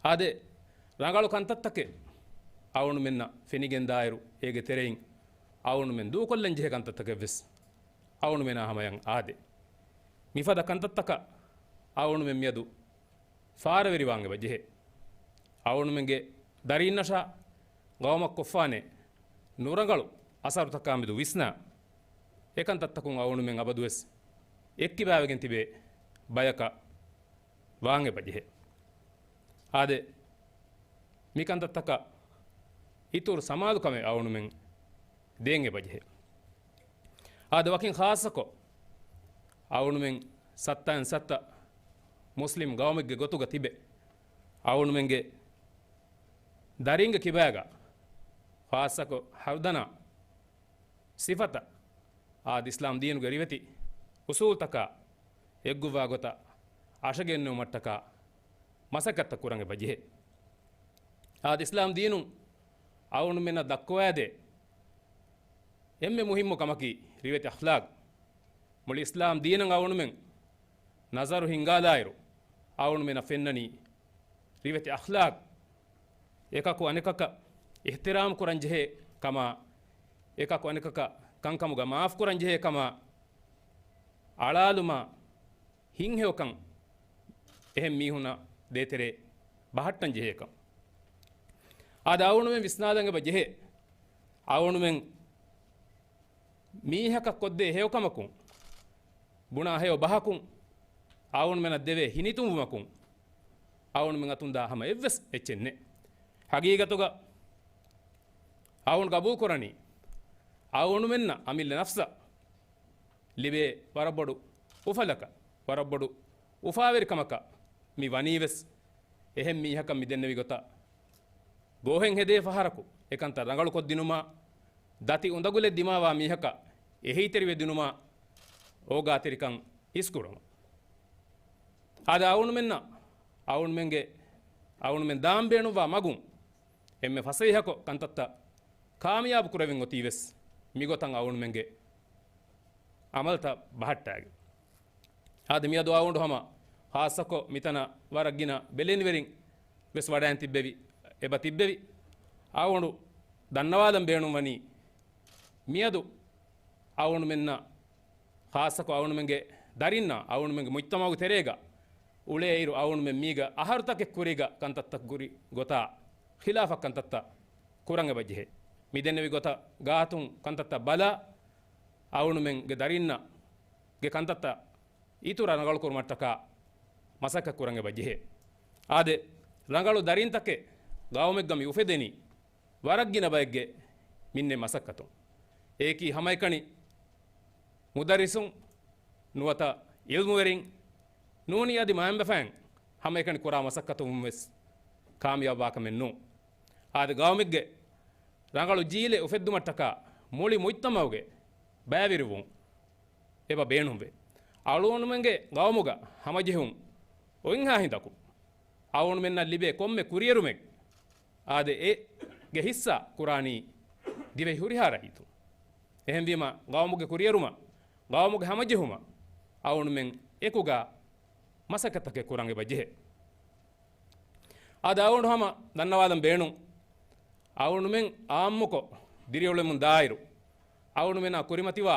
އާދެ، ރަނގަޅު ކަންތައްތަކެއް އަޅުގަނޑުމެންނަށް ފެނިގެންދާއިރު، އޭގެ ތެރެއިން އަޅުގަނޑުމެން ދޫކޮށްލަން ޖެހޭ ކަންތައްތަކެއް ވެސް އަޅުގަނޑުމެނާ ހަމަޔަށް އާދޭ. މިފަދަ ކަންތައްތަކަށް އަޅުގަނޑުމެން މިއަދު ފާރަވެރިވާން އެބަ ޖެހޭ. އަޅުގަނޑުމެންގެ ދަރީންނަށާ ގައުމަށް ކޮށްފާނެ ނުރަނގަޅު އަސަރުތަކާމެދު ވިސްނާ، އެކަންތައްތަކުން އަޅުގަނޑުމެން އަބަދުވެސް އެއްކިބާވެގެން ތިބޭ ބަޔަކަށް ވާން އެބަ ޖެހޭ. އާދެ، މިކަންތައްތަކަށް އިތުރު ސަމާލުކަމެއް އަޅުގަނޑުމެން ދޭން އެބަ ޖެހޭ. އާދެ، ވަކިން ޚާއްޞަކޮށް އަޅުގަނޑުމެން ސައްތައިން ސައްތަ މުސްލިމް ގައުމެއްގެ ގޮތުގަ ތިބެ، އަޅުގަނޑުމެންގެ ދަރީންގެ ކިބާގަ ޚާއްޞަކޮށް ހަރުދަނާ ސިފަތައް އާދެ، އިސްލާމް ދީނުގެ ރިވެތި އުސޫލްތަކާ އެއްގޮވާ ގޮތަށް އަށަގެންނެވުމަށްޓަކާ މަސައްކަތްތައް ކުރަން އެބަ ޖެހޭ. އާދެ، އިސްލާމް ދީނުން އަޅުގަނޑުމެންނަށް ދައްކަވައިދޭ އެންމެ މުހިއްމު ކަމަކީ ރިވެތި އަޚްލާގް. މުޅި އިސްލާމް ދީނަށް އަޅުގަނޑުމެން ނަޒަރު ހިންގާލާއިރު، އަޅުގަނޑުމެންނަށް ފެންނަނީ ރިވެތި އަޚްލާގް. އެކަކު އަނެކަކަށް އިޙްތިރާމް ކުރަން ޖެހޭ ކަމާ، އެކަކު އަނެކަކަށް ކަންކަމުގަ މާފް ކުރަން ޖެހޭ ކަމާ، އަޅާލުމާ، ހިތްހެޔޮކަން އެހެން މީހުންނަށް ދޭތެރޭ ބަހައްޓަން ޖެހޭކަން. އާދެ، އަޅުގަނޑުމެން ވިސްނާލަން އެބަ ޖެހޭ. އަޅުގަނޑުމެން މީހަކަށް ކޮށްދޭ ހެޔޮކަމަކުން، ބުނާ ހެޔޮ ބަހަކުން، އަޅުގަނޑުމެންނަށް ދެވޭ ހިނިތުންވުމަކުން، އަޅުގަނޑުމެން އަތުންދާ ހަމަ އެއްވެސް އެއްޗެއް ނެތް. ހަގީގަތުގަ އަޅުގަނޑު ގަބޫލުކުރަނީ، އަޅުގަނޑުމެންނަށް އަމިއްލަ ނަފްސަށް ލިބޭ ވަރަށް ބޮޑު އުފަލަކަށް، ވަރަށް ބޮޑު އުފާވެރިކަމަކަށް މި ވަނީވެސް، އެހެން މީހަކަށް މި ދެންނެވި ގޮތަށް، ގޯހެއް ހެދޭ ފަހަރަކު އެކަންތައް ރަނގަޅުކޮށްދިނުމާ، ދަތި އުނދަގުލެއް ދިމާވާ މީހަކަށް އެހީތެރިވެދިނުމާ، އޯގާތެރިކަން އިސްކުރުމަށް. އާދެ، އަޅުގަނޑުމެންނަށް، އަޅުގަނޑުމެންގެ، އަޅުގަނޑުމެން ދާން ބޭނުންވާ މަގުން އެންމެ ފަސޭހަކޮށް ކަންތައްތައް ކާމިޔާބު ކުރެވެން އޮތީވެސް، މިގޮތަށް އަޅުގަނޑުމެންގެ އަމަލްތައް ބަހައްޓާގެން. އާދެ، މިއަދު އަޅުގަނޑު ހަމަ ޚާއްޞަކޮށް މިތަނަށް ވަރަށް ގިނަ ބެލެނިވެރިން ވެސް ވަޑައިން ތިއްބެވި، އެބަ ތިއްބެވި. އަޅުގަނޑު ދަންނަވާލަން ބޭނުންވަނީ، މިއަދު އަޅުގަނޑުމެންނަށް، ޚާއްޞަކޮށް އަޅުގަނޑުމެންގެ ދަރިންނަށް، އަޅުގަނޑުމެންގެ މުޖްތަމަޢުގެ ތެރޭގަ އުޅޭއިރު، އަޅުގަނޑުމެން މީގަ އަހަރުތަކެއް ކުރީގަ ކަންތައްތައް ކުރި ގޮތާ ޚިލާފަށް ކަންތައްތައް ކުރަން އެބަ ޖެހޭ. މި ދެންނެވި ގޮތަށް ގާތުން ކަންތައްތައް ބަލާ، އަޅުގަނޑުމެންގެ ދަރިންނަށް ގެ ކަންތައްތައް އިތުރަށް ރަނގަޅުކުރުމަށްޓަކާ މަސައްކަތް ކުރަން އެބަ ޖެހޭ. އާދެ، ރަނގަޅު ދަރިންތަކެއް ގައުމެއްގަ މި އުފެދެނީ ވަރަށް ގިނަ ބައެއްގެ މިންނެ މަސައްކަތުން. އެއީކީ ހަމައެކަނި މުދައްރިސުން ނުވަތަ އިލްމުވެރިން ނޫނީ އަދި މައިންބަފައިން ހަމައެކަނި ކުރާ މަސައްކަތުން ވެސް ކާމިޔާބުވާކަމެއް ނޫން. އާދެ، ގައުމެއްގެ ރަނގަޅު ޖީލެއް އުފެއްދުމަށްޓަކާ މުޅި މުޖްތަމަޢުގެ ބައިވެރިވުން އެބަ ބޭނުންވޭ. އަޅުގަނޑުމެންގެ ގައުމުގަ ހަމަޖެހުން އޮތްހާ ހިނދަކު އަޅުގަނޑުމެންނަށް ލިބޭ ކޮންމެ ކުރިއެރުމެއް އާދެ، އޭގެ ހިއްސާ ކުރާނީ ދިވެހި ހުރިހާ ރައްޔިތުން. އެހެންވީމަ، ގައުމުގެ ކުރިއެރުމަށް، ގައުމުގެ ހަމަޖެހުމަށް އަޅުގަނޑުމެން އެކުގަ މަސައްކަތްތަކެއް ކުރަން އެބަ ޖެހޭ. އާދެ، އަޅުގަނޑު ހަމަ ދަންނަވާލަން ބޭނުން، އަޅުގަނޑުމެން އާއްމުކޮށް ދިރިއުޅެމުން ދާއިރު، އަޅުގަނޑުމެންނާ ކުރިމަތިވާ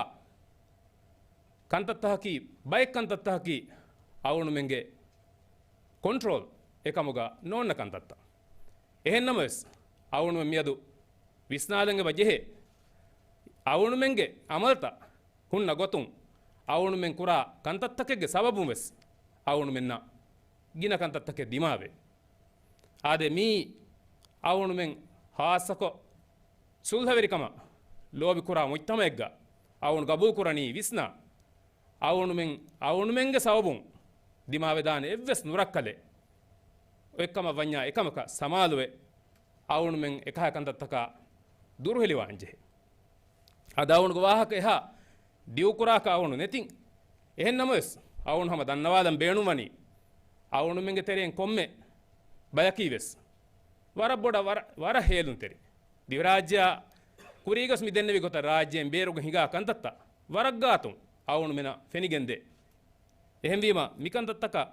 ކަންތައްތަކަކީ، ބައެއް ކަންތައްތަކަކީ އަޅުގަނޑުމެންގެ ކޮންޓްރޯލް އެކަމުގަ ނޯންނަ ކަންތައްތައް. އެހެންނަމަވެސް، އަޅުގަނޑުމެން މިއަދު ވިސްނާލަން އެބަ ޖެހޭ، އަޅުގަނޑުމެންގެ އަމަލްތައް ހުންނަ ގޮތުން، އަޅުގަނޑުމެން ކުރާ ކަންތައްތަކެއްގެ ސަބަބުން ވެސް އަޅުގަނޑުމެންނަށް ގިނަ ކަންތައްތަކެއް ދިމާވޭ. އާދެ، މީ އަޅުގަނޑުމެން ޚާއްޞަކޮށް ސުލްހަވެރިކަމަށް ލޯބިކުރާ މުޖްތަމަޢެއްގަ އަޅުގަނޑު ގަބޫލުކުރަނީ ވިސްނާ، އަޅުގަނޑުމެން، އަޅުގަނޑުމެންގެ ސަބަބުން ދިމާވެދާނެ އެއްވެސް ނުރައްކަލެއް އޮތްކަމަށް ވަންޏާ އެކަމަކަށް ސަމާލުވެ، އަޅުގަނޑުމެން އެކަހަލަ ކަންތައްތަކާ ދުރުހެލިވާން ޖެހޭ. އަދި އަޅުގަނޑުގެ ވާހަކަ އެހާ ދިގުކުރާކަށް އަޅުގަނޑު ނެތިން. އެހެން ނަމަވެސް، އަޅުގަނޑު ހަމަ ދަންނަވާލަން ބޭނުންވަނީ، އަޅުގަނޑުމެންގެ ތެރެއިން ކޮންމެ ބަޔަކީ ވެސް ވަރަށް ބޮޑަށް ވަރަށް، ވަރަށް ހޭލުންތެރި. ދިވެހިރާއްޖެއާ ކުރީގަސް މި ދެންނެވި ގޮތަށް ރާއްޖޭން ބޭރުގަ ހިނގާ ކަންތައްތައް ވަރަށް ގާތުން އަޅުގަނޑުމެނަށް ފެނިގެންދޭ. އެހެންވީމަ، މިކަންތައްތަކަށް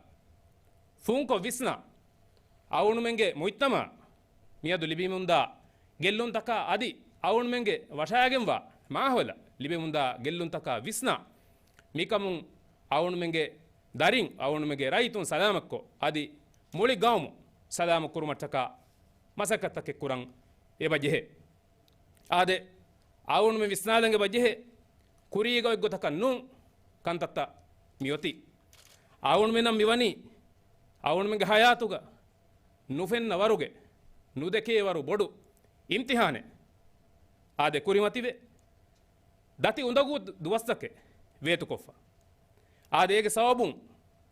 ފުންކޮށް ވިސްނާ، އަޅުގަނޑުމެންގެ މުޖްތަމަޢަށް މިއަދު ލިބިމުންދާ ގެއްލުންތަކާ އަދި އަޅުގަނޑުމެންގެ ވަށާގެންވާ މާހައުލަށް ލިބިމުންދާ ގެއްލުންތަކާ ވިސްނާ، މިކަމުން އަޅުގަނޑުމެންގެ ދަރިން، އަޅުގަނޑުމެންގެ ރައްޔިތުން ސަލާމަތްކޮށް، އަދި މުޅި ގައުމު ސަލާމަތް ކުރުމަށްޓަކާ މަސައްކަތްތަކެއް ކުރަން އެބަ ޖެހޭ. އާދެ، އަޅުގަނޑުމެން ވިސްނާލަން އެބަ ޖެހޭ، ކުރީގަ އޮތް ގޮތަކަށް ނޫން ކަންތައްތައް މިއޮތީ. އަޅުގަނޑުމެންނަށް މިވަނީ އަޅުގަނޑުމެންގެ ޙަޔާތުގަ ނުފެންނަ ވަރުގެ، ނުދެކޭ ވަރު ބޮޑު އިމްތިޙާނެއް އާދެ ކުރިމަތިވެ، ދަތި އުނދަގޫ ދުވަސްތަކެއް ވޭތުކޮށްފަ. އާދެ، އޭގެ ސަބަބުން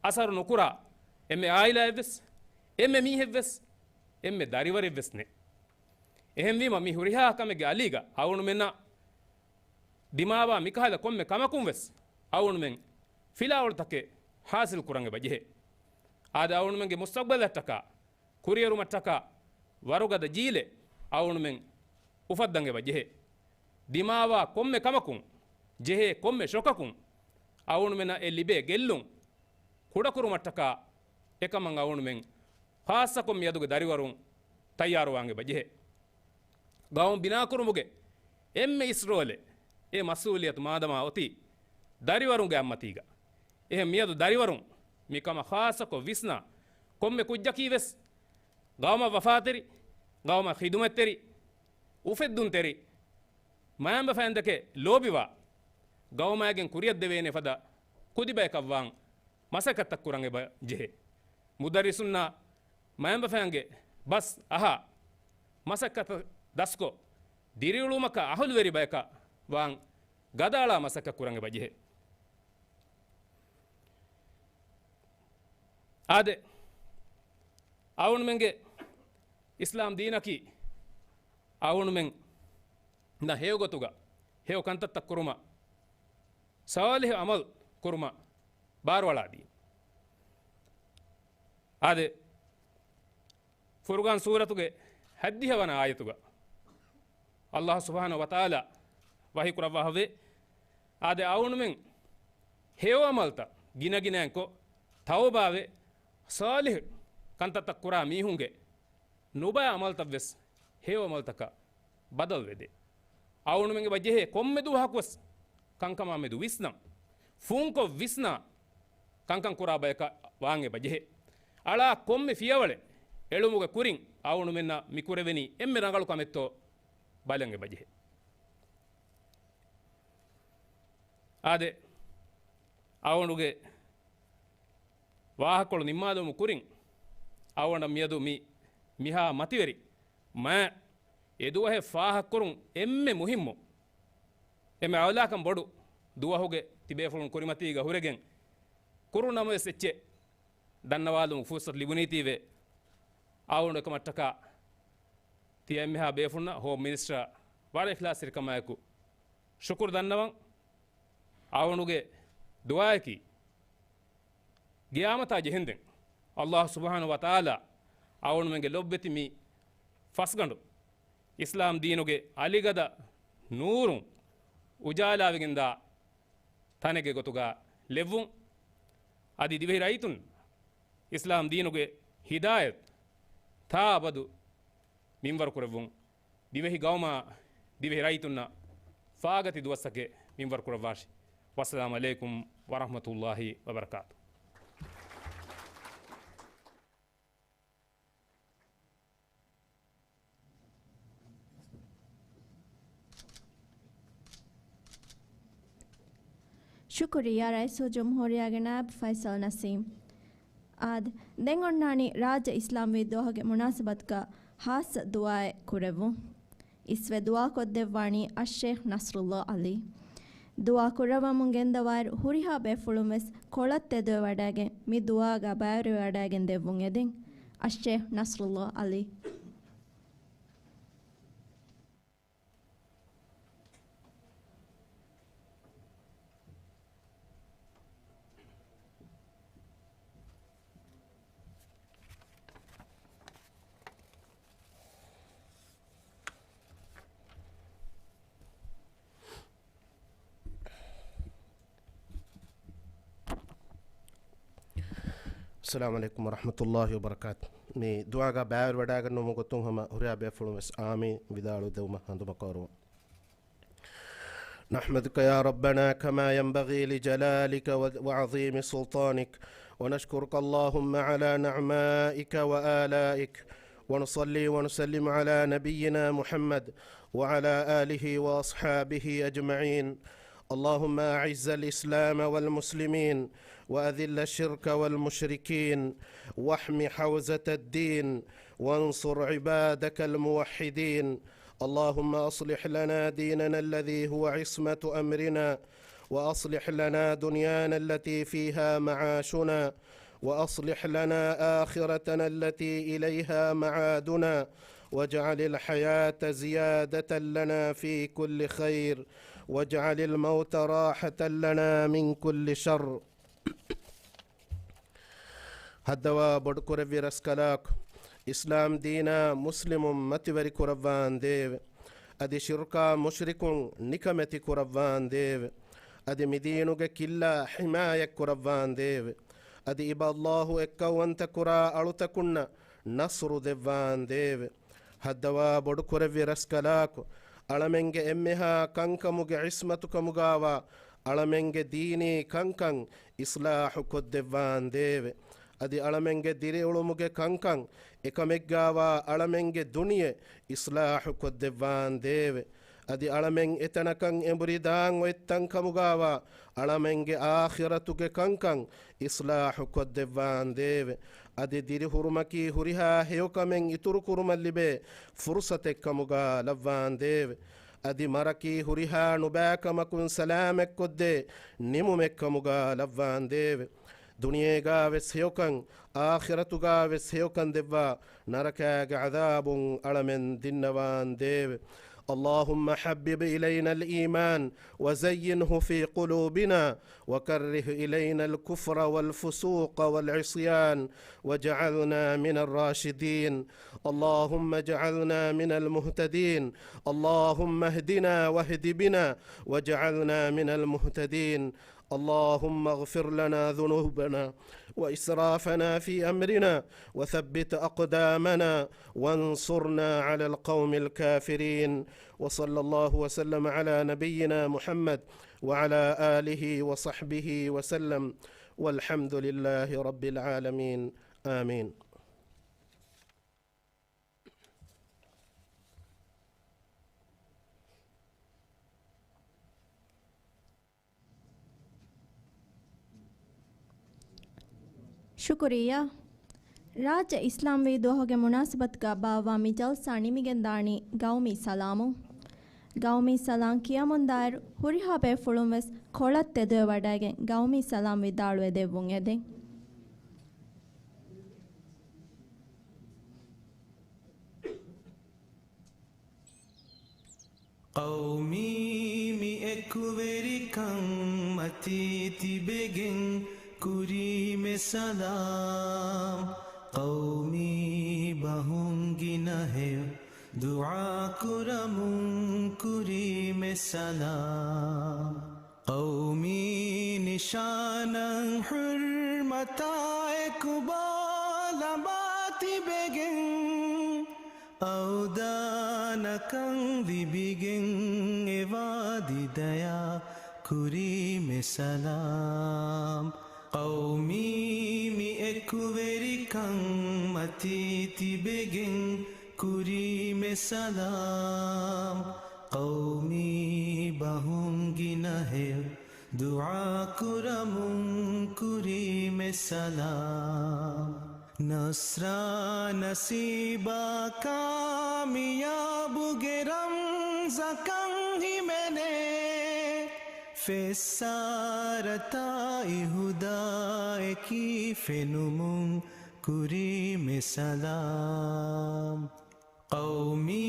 އަސަރު ނުކުރާ އެންމެ ޢާއިލާއެއްވެސް، އެންމެ މީހެއްވެސް، އެންމެ ދަރިވަރެއްވެސް ނެތް. އެހެންވީމަ، މި ހުރިހާ ކަމެއްގެ އަލީގަ އަޅުގަނޑުމެންނަށް ދިމާވާ މިކަހަލަ ކޮންމެ ކަމަކުން ވެސް އަޅުގަނޑުމެން ފިލާވަޅުތަކެއް ޙާޞިލް ކުރަން އެބަ ޖެހޭ. އާދެ، އަޅުގަނޑުމެންގެ މުސްތަޤްބަލަށްޓަކާ، ކުރިއެރުމަށްޓަކާ، ވަރުގަދަ ޖީލެއް އަޅުގަނޑުމެން އުފައްދަން އެބަ ޖެހޭ. ދިމާވާ ކޮންމެ ކަމަކުން، ޖެހޭ ކޮންމެ ޝޮކަކުން އަޅުގަނޑުމެންނަށް އެ ލިބޭ ގެއްލުން ކުޑަކުރުމަށްޓަކާ އެކަމަށް އަޅުގަނޑުމެން ޚާއްޞަކޮށް މިއަދުގެ ދަރިވަރުން ތައްޔާރުވާން އެބަ ޖެހޭ. ގައުމު ބިނާކުރުމުގެ އެންމެ އިސް ރޯލެއް، އެ މަސްއޫލިއްޔަތު މާދަމާ އޮތީ ދަރިވަރުންގެ އަތްމަތީގަ. އެހެން މިއަދު ދަރިވަރުން މި ކަމަށް ޚާއްޞަކޮށް ވިސްނާ، ކޮންމެ ކުއްޖަކީ ވެސް ގައުމަށް ވަފާތެރި، ގައުމަށް ޚިދުމަތްތެރި، އުފެއްދުންތެރި، މައިންބަފައިންދެކެ ލޯބިވާ، ގައުމާގެން ކުރިއަށްދެވޭނެ ފަދަ ކުދިބަޔަކަށްވާން މަސައްކަތްތައް ކުރަން އެބަ ޖެހޭ. މުދައްރިސުންނާ މައިންބަފައިންގެ ބަސް އަހާ، މަސައްކަތަށް ދަސްކޮށް، ދިރިއުޅުމަކަށް އަހުލުވެރި ބަޔަކަށް ވާން ގަދައަޅާ މަސައްކަތް ކުރަން އެބަ ޖެހޭ. އާދެ، އަޅުގަނޑުމެންގެ އިސްލާމް ދީނަކީ އަޅުގަނޑުމެންނަށް ހެޔޮ ގޮތުގަ ހެޔޮ ކަންތައްތައް ކުރުމަށް، ޞާލިޙު ޢަމަލު ކުރުމަށް ބާރުއަޅާ ދީން. އާދެ، ފުރުޤާން ސޫރަތުގެ ހައްދިހަ ވަނަ އާޔަތުގަ ﷲ ސުބްޙާނަހޫ ވަތަޢާލާ ވަޙީ ކުރައްވާފަވޭ. އާދެ، އަޅުގަނޑުމެން ހެޔޮ ޢަމަލުތައް ގިނަގިނައިން ކޮށް، ތައުބާވެ، ޞާލިޙު ކަންތައްތައް ކުރާ މީހުންގެ ނުބައި ޢަމަލުތައް ވެސް ހެޔޮ ޢަމަލުތަކަށް ބަދަލުވެދޭ. އަޅުގަނޑުމެން އެބަ ޖެހޭ ކޮންމެ ދުވަހަކުވެސް ކަންކަމާ މެދު ވިސްނަން، ފުންކޮށް ވިސްނާ ކަންކަން ކުރާ ބަޔަކަށް ވާން އެބަ ޖެހޭ. އަޅާ ކޮންމެ ފިޔަވަޅެއް އެޅުމުގެ ކުރިން އަޅުގަނޑުމެންނަށް މި ކުރެވެނީ އެންމެ ރަނގަޅު ކަމެއްތޯ ބަލަން އެބަ ޖެހޭ. އާދެ، އަޅުގަނޑުގެ ވާހަކަކޮޅު ނިންމާލުމުގެ ކުރިން އަޅުގަނޑަށް މިއަދު މި މިހާ މަތިވެރި މައި އެ ދުވަހެއް ފާހަގަކުރުން އެންމެ މުހިއްމު، އެންމެ އައުލާކަން ބޮޑު ދުވަހުގެ ތިބޭފުޅުން ކުރިމަތީގަ ހުރެގެން ކުރު ނަމަވެސް އެއްޗެއް ދަންނަވާލުމުގެ ފުރުޞަތު ލިބުނީތީވެ، އަޅުގަނޑު އެކަމަށްޓަކާ ތިޔަ އެންމެހާ ބޭފުޅުންނަށް ހޯމް މިނިސްޓަރ ވަރަށް އިޚްލާޞްތެރިކަމާއެކު ޝުކުރު ދަންނަވަން. އަޅުގަނޑުގެ ދުޢާއަކީ ގިޔާމަތާ ޖެހެންދެން ﷲ ސުބްޙާނަހޫ ވަތަޢާލާ އަޅުގަނޑުމެންގެ ލޮބުވެތި މި ފަސްގަނޑު އިސްލާމް ދީނުގެ އަލިގަދަ ނޫރުން އުޖާލާވެގެންދާ ތަނެއްގެ ގޮތުގަ ލެއްވުން. އަދި ދިވެހި ރައްޔިތުން އިސްލާމް ދީނުގެ ހިދާޔަތް ތާ އަބަދު މިންވަރު ކުރެއްވުން. ދިވެހި ގައުމާ ދިވެހި ރައްޔިތުންނަށް ފާގަތި ދުވަސްތަކެއް މިންވަރު ކުރައްވާށި. ވައްސަލާމު ޢަލައިކުމް ވަރަޙްމަތުﷲި ވަބަރަކާތުހު. ޝުކުރިއްޔާ ރައީސުލްޖުމްހޫރިއްޔާގެ ނާއިބު ފައިސަލް ނަސީމް. އާދެ، ދެން އޮންނާނީ ރާއްޖެ އިސްލާމްވީ ދުވަހުގެ މުނާސަބަތުގަ ޚާއްޞަ ދުޢާއެއް ކުރެއްވުން. އިސްވެ ދުޢާކޮށްދެއްވާނީ އައްޝޭޚް ނަޞްރުﷲ ޢަލީ. ދުޢާ ކުރައްވަމުން ގެންދަވާއިރު، ހުރިހާ ބޭފުޅުން ވެސް ކޮޅަށް ތެދުވެވަޑައިގެން، މި ދުޢާގަ ބައިވެރިވެވަޑައިގެން ދެއްވުން އެދެން. އައްޝޭޚް ނަޞްރުﷲ ޢަލީ. އައްސަލާމު ޢަލައިކުމް ވަރަޙްމަތުﷲި ވަބަރަކާތު. މި ދުޢާގަ ބައިވެރިވެވަޑައިގަންނަވުމުގެ ގޮތުން ހަމަ ހުރިހާ ބޭފުޅުން ވެސް އާމީން ވިދާޅުވެދެވުމަށް ހަނދުމަކޮށް އަރުވަން. نحمدك يا ربنا كما ينبغي لجلالك و-، وعظيم سلطانك، ونشكرك اللهم على نعمائك وآلائك، ونصلي ونسلم على نبينا محمد وعلى آله وأصحابه أجمعين. اللهم أعز الإسلام والمسلمين، وأذل الشرك والمشركين، واحم حوزة الدين، وانصر عبادك الموحدين. اللهم أصلح لنا ديننا الذي هو عصمة أمرنا، وأصلح لنا دنيانا التي فيها معاشنا، وأصلح لنا آخرتنا التي إليها معادنا، واجعل الحياة زيادة لنا في كل خير، واجعل الموت راحة لنا من كل شر. ހައްދަވާ ބޮޑުކުރެއްވި ރަސްކަލާކޮ، އިސްލާމް ދީނާ މުސްލިމުން މަތިވެރި ކުރައްވާނދޭވެ. އަދި ޝިރުކާ މުޝްރިކުން ނިކަމެތި ކުރައްވާނދޭވެ. އަދި މިދީނުގެ ކިއްލާ ޙިމާޔަތް ކުރައްވާނދޭވެ. އަދި އިބަ ﷲ އެއްކައުވަންތަ ކުރާ އަޅުތަކުންނަށް ނަޞްރު ދެއްވާނދޭވެ. ހައްދަވާ ބޮޑުކުރެއްވި ރަސްކަލާކޮ، އަޅަމެންގެ އެންމެހާ ކަންކަމުގެ ޢިޞްމަތުކަމުގާވާ އަޅަމެންގެ ދީނީ ކަންކަން އިޞްލާޙު ކޮށްދެއްވާނދޭވެ. އަދި އަޅަމެންގެ ދިރިއުޅުމުގެ ކަންކަން، އެކަމެއްގާވާ އަޅަމެންގެ ދުނިޔެ އިޞްލާޙު ކޮށްދެއްވާނދޭވެ. އަދި އަޅަމެން އެތަނަކަށް އެނބުރި ދާން އޮތް ތަންކަމުގާވާ އަޅަމެންގެ އާޚިރަތުގެ ކަންކަން އިޞްލާޙު ކޮށްދެއްވާނދޭވެ. އަދި ދިރިހުރުމަކީ ހުރިހާ ހެޔޮކަމެއް އިތުރުކުރުމަށް ލިބޭ ފުރުޞަތެއްކަމުގާ ލައްވާނދޭވެ. އަދި މަރަކީ ހުރިހާ ނުބައިކަމަކުން ސަލާމަތްކޮށްދޭ ނިމުމެއްކަމުގާ ލައްވާނދޭވެ. ދުނިޔޭގާވެސް ހެޔޮކަން، އާޚިރަތުގާވެސް ހެޔޮކަން ދެއްވާ، ނަރަކާގެ ޢަޛާބުން އަޅަމެން ދިންނަވާނދޭވެ. اللهم حبب إلينا الإيمان وزينه في قلوبنا وكره إلينا الكفر والفسوق والعصيان واجعلنا من الراشدين. اللهم اجعلنا من المهتدين. اللهم اهدنا واهد بنا واجعلنا من المهتدين. اللهم اغفر لنا ذنوبنا وإسرافنا في أمرنا وثبت أقدامنا وانصرنا على القوم الكافرين. وصلى الله وسلم على نبينا محمد وعلى آله وصحبه وسلم. والحمد لله رب العالمين. آمين. ޝުކުރިއްޔާ. ރާއްޖެ އިސްލާމްވީ ދުވަހުގެ މުނާސަބަތުގަ ބާއްވާ މި ޖަލްސާ ނިމިގެންދާނީ ގައުމީ ސަލާމުން. ގައުމީ ސަލާމް ކިޔަމުންދާއިރު، ހުރިހާ ބޭފުޅުން ވެސް ކޮޅަށް ތެދުވެވަޑައިގެން ގައުމީ ސަލާމް ވިދާޅުވެ ދެއްވުން އެދެން. ޤައުމީ މި އެކުވެރިކަން މަތީ ތިބެގެން ކުރީމެ ސަލާމް. ޤައުމީ ބަހުން ގިނަ ހެޔޮ ދުޢާ ކުރަމުން ކުރީމެ ސަލާމް. ޤައުމީ ނިޝާނަށް ޙުރްމަތާ އެކު ބޯ ލަނބާ ތިބެގެން، އައުދާނަކަން ލިބިގެން އެވާ ދިދަޔާ ކުރީމެ ސަލާމް. ޤައުމީ މި އެކުވެރިކަން މަތީ ތިބެގެން ކުރީމެ ސަލާމް. ޤައުމީ ބަހުން ގިނަ ހެޔޮ ދުޢާ ކުރަމުން ކުރީމެ ސަލާމް. ނަޞްރާ ނަސީބާ ކާމިޔާބުގެ ރަމްޒަކަން ހިމެނޭ. ފެއްސާރަތާ އިހުދާއެކީ ފެނުމުން ކުރީމެ ސަލާމް. ޤައުމީ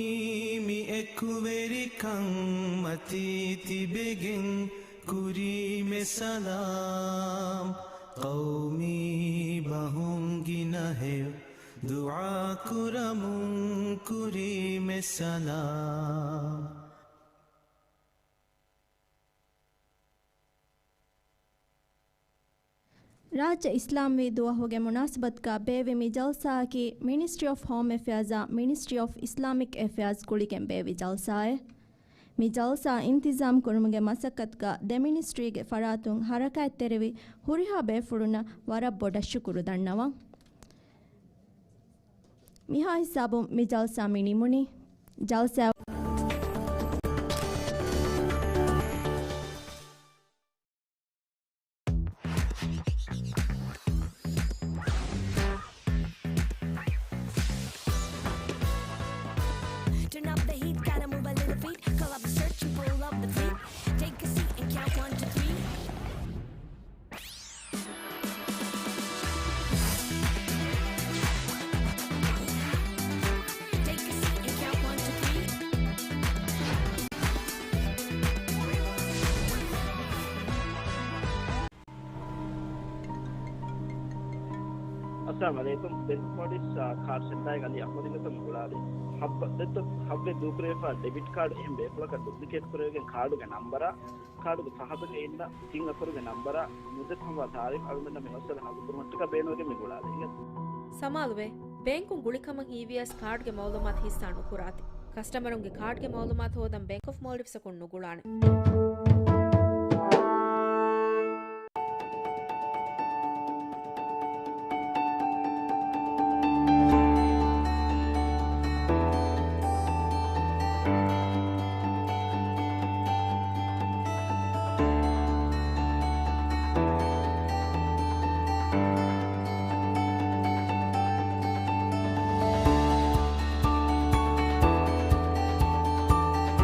މި އެކުވެރިކަން މަތީ ތިބެގެން ކުރީމެ ސަލާމް. ޤައުމީ ބަހުން ގިނަ ހެޔޮ ދުޢާ ކުރަމުން ކުރީމެ ސަލާމް. ރާއްޖެ އިސްލާމްވީ ދުވަހުގެ މުނާސަބަތުގަ ބޭއްވި މި ޖަލްސާއަކީ މިނިސްޓްރީ އޮފް ހޯމް އެފެއާޒާ މިނިސްޓްރީ އޮފް އިސްލާމިކް އެފެއާޒް ގުޅިގެން ބޭއްވި ޖަލްސާއެއް. މި ޖަލްސާ އިންތިޒާމް ކުރުމުގެ މަސައްކަތުގަ ދެ މިނިސްޓްރީގެ ފަރާތުން ހަރަކާތްތެރިވި ހުރިހާ ބޭފުޅުންނަށް ވަރަށް ބޮޑަށް ޝުކުރު ދަންނަވަން. މިހާ ހިސާބުން މި ޖަލްސާ މި ނިމުނީ. ޖަލްސާ Turn up the heat, gotta move a little feet. Call up the search and pull up the fleet. Take a seat and count one, two, three. Take a seat and count one, two, three. އައްސަލާމު ޢަލައިކުމް. ބޭންކް މޯލްޑިވްސް ކާޑް ސެންޓާގެ އަލީ އަޙްމަދު އިންނަތޯ މި ގުޅާލީ. ހައްވަ ދެއްތޯ ހައްވެ ދޫކުރެވިފާ ޑެބިޓް ކާޑް އެހެން ބޭފުޅަކަށް ޑުޕްލިކޭޓް ކުރެވިގެން ކާޑުގެ ނަންބަރާ، ކާޑުގެ ފަހަތުގައި އިންނަ ތިން އަކުރުގެ ނަންބަރާ ނުދެއްތޯ ހައްވާ ތާރީޚް އަޅުގަނޑަށް މި މައްސަލަ ހައްލު ކުރުމަށްޓަކާ ބޭނުންވެގެން މި ގުޅާލީ. ސަމާލުވޭ. ބޭންކުން ގުޅިކަމަށް ހީވިޔަސް ކާޑްގެ މައުލޫމާތު ހިއްސާ ނުކުރާތި. ކަސްޓަމަރުންގެ ކާޑްގެ މައުލޫމާތު ހޯދަން ބޭންކް އޮފް މޯލްޑިވްސަކުން ނުގުޅާނެ.